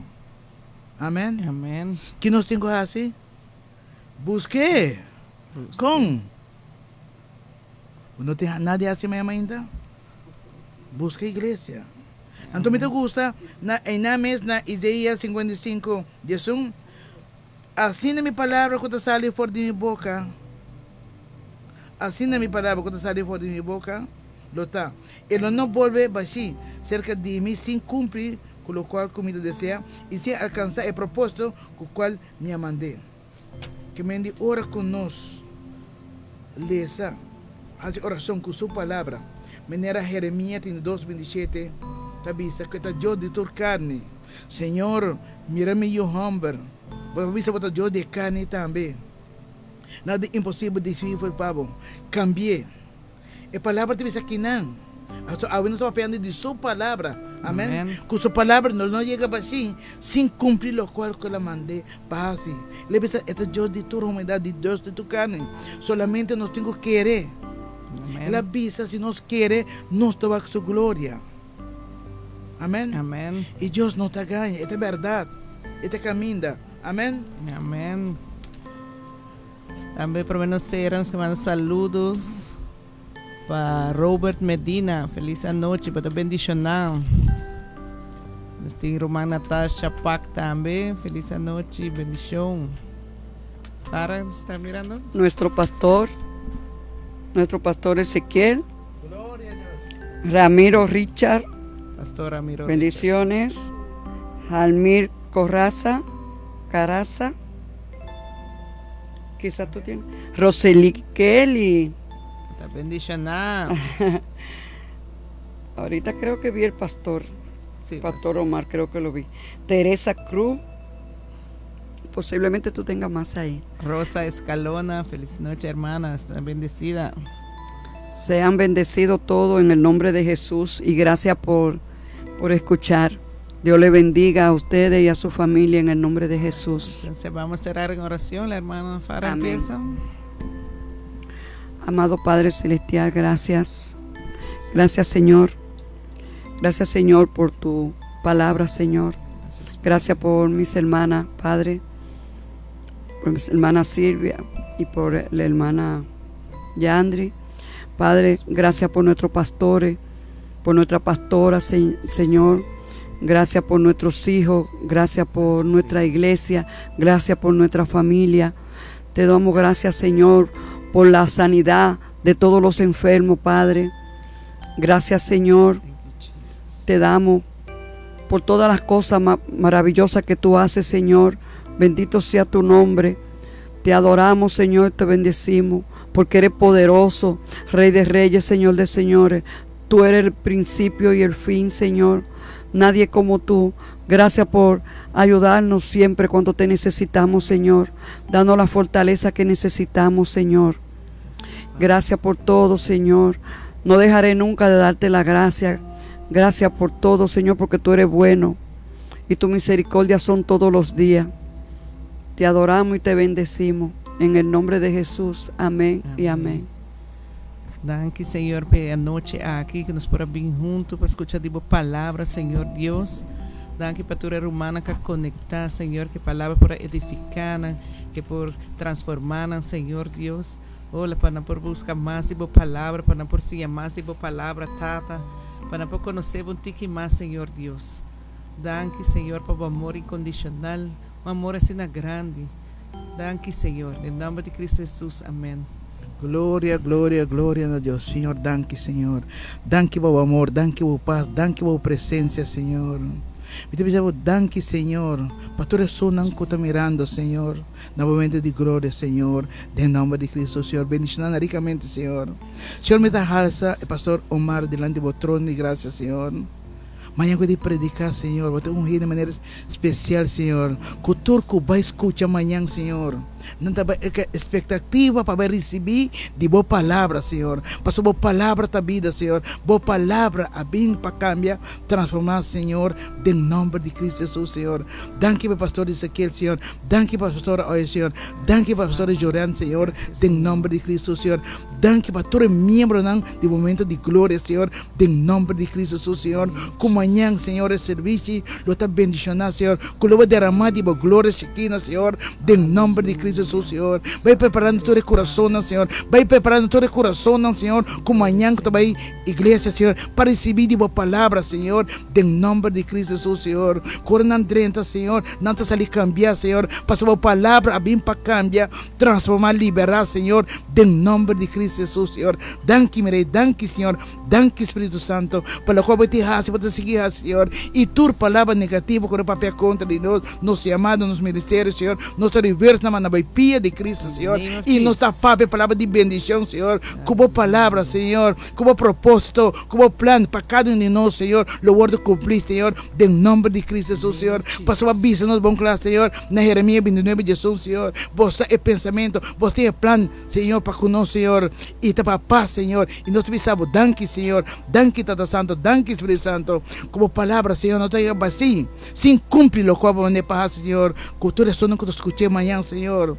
Amèn. Amèn. Ki nos tin ku hasi? Busk'é. Kon? Bo no tin nada di hasi mañana mainta? Buska iglesia. Anto mi ta gusta na einan mes na Isaías 55, 11, Asina mi palabra ku ta sali for di mi boka, asina mi palabra ku ta sali for di mi boka lo ta, e lo no bolbe bashí serka di mi sin kumpli ku lokual ku mi ta deseá i sin alkansá e propósito ku kual mi a mand'é. Ke men di ora ku nos lesa, hasi orashon ku su palabra, manera Jeremia 32, 27 ta bisa ku e ta Dios di tur karni. Señor, mira mi yu hòmber, bo ta bisa bo ta Dios di e karni tambe. Nada imposibel difífil pa bo. Kambi'é. E palabra ta bisa kinan. Aso awe nos ta papiando di su palabra. Amen. Ku su palabra nos no yega bashí sin kumpli lokual ku el a mand'é pa hasi. El a bisa e ta Dios di tur humanidat, di Dios di tur karni. Solamente nos tin ku kere. El a bisa si nos kere nos ta wak su gloria. Amen. Amen. I Dios no ta gaña, e ta bèrdat. E ta kaminda. Amen. Amen. Tambe prome nos cera nos ke manda saludos pa Robert Medina. Feliz anochi, bo ta bendiciona. Nos tin ruman Natasha Pak tambe. Feliz anochi, bendicion. Sara, nos ta mirando? Nuestro pastor, nuestro pastor Ezequiel. Ramiro Richard. Pastor Ramiro Bendiciones. Jalmir Corraza, Caraza. Quizás tú tienes. Roseli Kelly. Ta bendicioná. Ahorita creo que vi el pastor. Sí, pastor Omar, creo que lo vi. Teresa Cruz. Posiblemente tú tengas más ahí. Rosa Escalona, feliz noche, hermana. Está bendecida. Sean bendecidos todos en el nombre de Jesús y gracias por escuchar. Dios le bendiga a ustedes y a su familia en el nombre de Jesús. Entonces vamos a cerrar en oración. La hermana Farah Amén. empieza. Amado Padre Celestial, gracias. Gracias, Señor. Gracias, Señor, por tu palabra, Señor. Gracias por mis hermanas, Padre. Por mis hermana Silvia y por la hermana Yandri. Padre, gracias por nuestros pastores, por nuestra pastora, Señor. Gracias por nuestros hijos, gracias por nuestra iglesia, gracias por nuestra familia. Te damos gracias, Señor, por la sanidad de todos los enfermos, Padre. Gracias, Señor. Te damos por todas las cosas maravillosas que tú haces, Señor. Bendito sea tu nombre. Te adoramos, Señor, te bendecimos, porque eres poderoso, Rey de reyes, Señor de señores. Tú eres el principio y el fin, Señor. Nadie como tú. Gracias por ayudarnos siempre cuando te necesitamos, Señor. Danos la fortaleza que necesitamos, Señor. Gracias por todo, Señor. No dejaré nunca de darte la gracia. Gracias por todo, Señor, porque tú eres bueno y tu misericordia son todos los días. Te adoramos y te bendecimos. En el nombre de Jesús. Amén y amén. Danki, Señor, pa e anochi aki, ku nos por a bin huntu pa skucha di bo palabra, Señor Dios. Danki pa tur e rumannan ku a konektá, Señor, ku e palabra por a edifiká nan, ku por transformá nan, Señor Dios. Ola, pa nan por buska mas di bo palabra, pa nan por siña mas di bo palabra, Tata, pa nan por konosé bo un tiki mas, Señor Dios. Danki, Señor, pa bo amor inkondishonal, un amor asina grandi. Danki, Señor. Den nòmber di Kristu Hesus. Amèn. Gloria, gloria, gloria na Dios. Señor, danki, Señor. Danki pa bo amor, danki pa bo pas, danki pa bo presensia, Señor. Mi ta bisa bo danki, Señor, pa tur esunnan ku ta mirando, Señor, na momento di gloria, Señor, den nòmber di Kristu, Señor. Bendishoná nan rikamente, Señor. Señor, mi ta halsa e pastor Omar dilanti bo trono di grasia, Señor. Mañan ku e di prediká, Señor, bo ta ungí di manera spesial, Señor, ku tur ku bai skucha mañan, Señor. Nan ta bai ku espektativa pa bai risibí di bo palabra, Señor. Pasobra bo palabra ta bida, Señor. Bo palabra a bin pa kambia, transformá, Señor, den nòmber di Cristo Hesus, Señor. Danki pa Pastor Ezekiel, Señor. Danki pa Pastor Oye, Señor. Danki pa Pastor Joran, Señor, den nòmber di Cristo, Señor. Danki pa tur e miembronan di Momento di Gloria, Señor, den nòmber di Cristo Hesus, Señor. Ku mañan, Señor, e servishi lo ta bendishoná, Señor. Ku lo bo deramá di bo gloria Shekinah, Señor, den nòmber di Cristo Hesus, Señor. Bai preparando tur e kurasonnan, Señor. Bai preparando tur e kurasonnan, Señor, ku mañan ku ta bai iglesia, Señor, pa risibí di bo palabra, Señor, den nòmber di Cristo Hesus, Señor. Ku ora nan drenta, Señor, nan ta sali kambiá, Señor, pasobra bo palabra a bin pa kambia. Transforma, libera, Señor, den nomber di Cristo Jesus, Señor. Danki, mi Rey, danki, Señor, danki, Spiritu Santo, pa locual bo tin haci, bo ta sigui haci, Señor. Y tur palabra negativo cu no papia contra di nos, nos yamado, nos ministerio, Señor, nos ta reversa nan manda bay pia di Cristo, Señor. Y nos ta papia palabra di bendicion, Señor, cu bo palabra, Señor, cu bo proposito, cu bo plan pa cada un di nos, Señor, lo wordo cumpli, Señor, den nomber di Cristo Jesus, Señor. Pasobra bisa nos bon cla, Señor. Na Jeremías 29, 11, Señor, Bo sa e pensamentu, Bo tin e plan, Señor, pa ku nos, Señor, i ta pa pas, Señor. I nos ta bisa Bo, danki, Señor, danki, Tata Santu, danki, Spiritu Santu, ku Bo palabra, Señor, no ta yega basí, sin kumpli lokual Bo mand'é pa hasi, Señor, ku tur esunnan ku ta skuch'é mañan, Señor.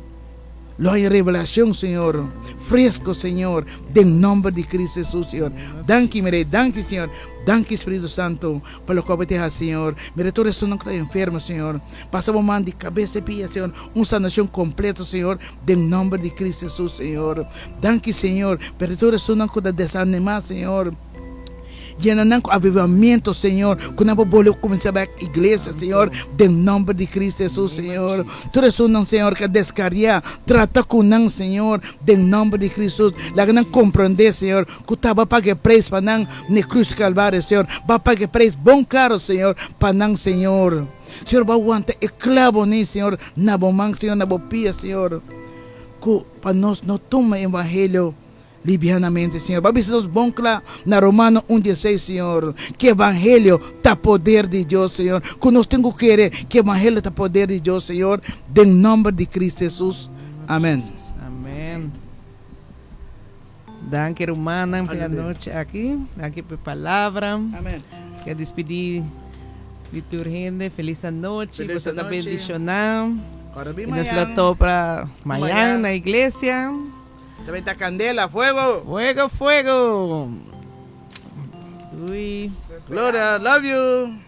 Lo hay revelacion, Señor, fresco, Señor, den nomber di Cristo Jesús, Señor. Danki, mi Rey, danki, Señor, danki, Spiritu Santo, pa locual bo ta haci, Señor. Mira tur esunnan cu ta enfermo, Señor. Pasa bo man di cabeza y pia, Señor. Un sanacion completo, Señor, den nomber di Cristo Jesús, Señor. Danki, Señor, pero tur esunnan cu ta desanima, Señor. Yena nan ku avivamiento, Señor, ku nan por bolbe kuminsá bai iglesia, Señor, den nòmber di Cristo Hesus, Señor. Tur esunnan, Señor, ku a deskariá, trata ku nan, Señor, den nòmber di Cristo. Laga nan komprondé, Señor, ku ta bo a paga e preis pa nan na e krus Kalvario, Señor. Bo a paga e preis bon karo, Señor, pa nan, Señor. Señor, bo a wanta e klabonan, Señor, na bo man, Señor, na bo pia, Señor, ku pa nos no tuma e evangelio Livianamente, Señor. Bo a bisa nos bon kla na Romano un dieseis, Señor, ku evangelio ta poder di Dios, Señor. Ku nos tin ku kere ku evangelio ta poder di Dios, Señor, den nòmber di Cristo Jesus. Amen. Amen. Danki rumannan pa e anochi aki. Danki pa e palabra. Amen. Nos ke despidi di tur hende. Felis anochi. Felis Boso ta anochi. bendishoná. Ora bin I nos lo mañan. topa mañan Mañan. na iglesia. También ta candela, fuego. Fuego, fuego. Uy. Gloria, love you.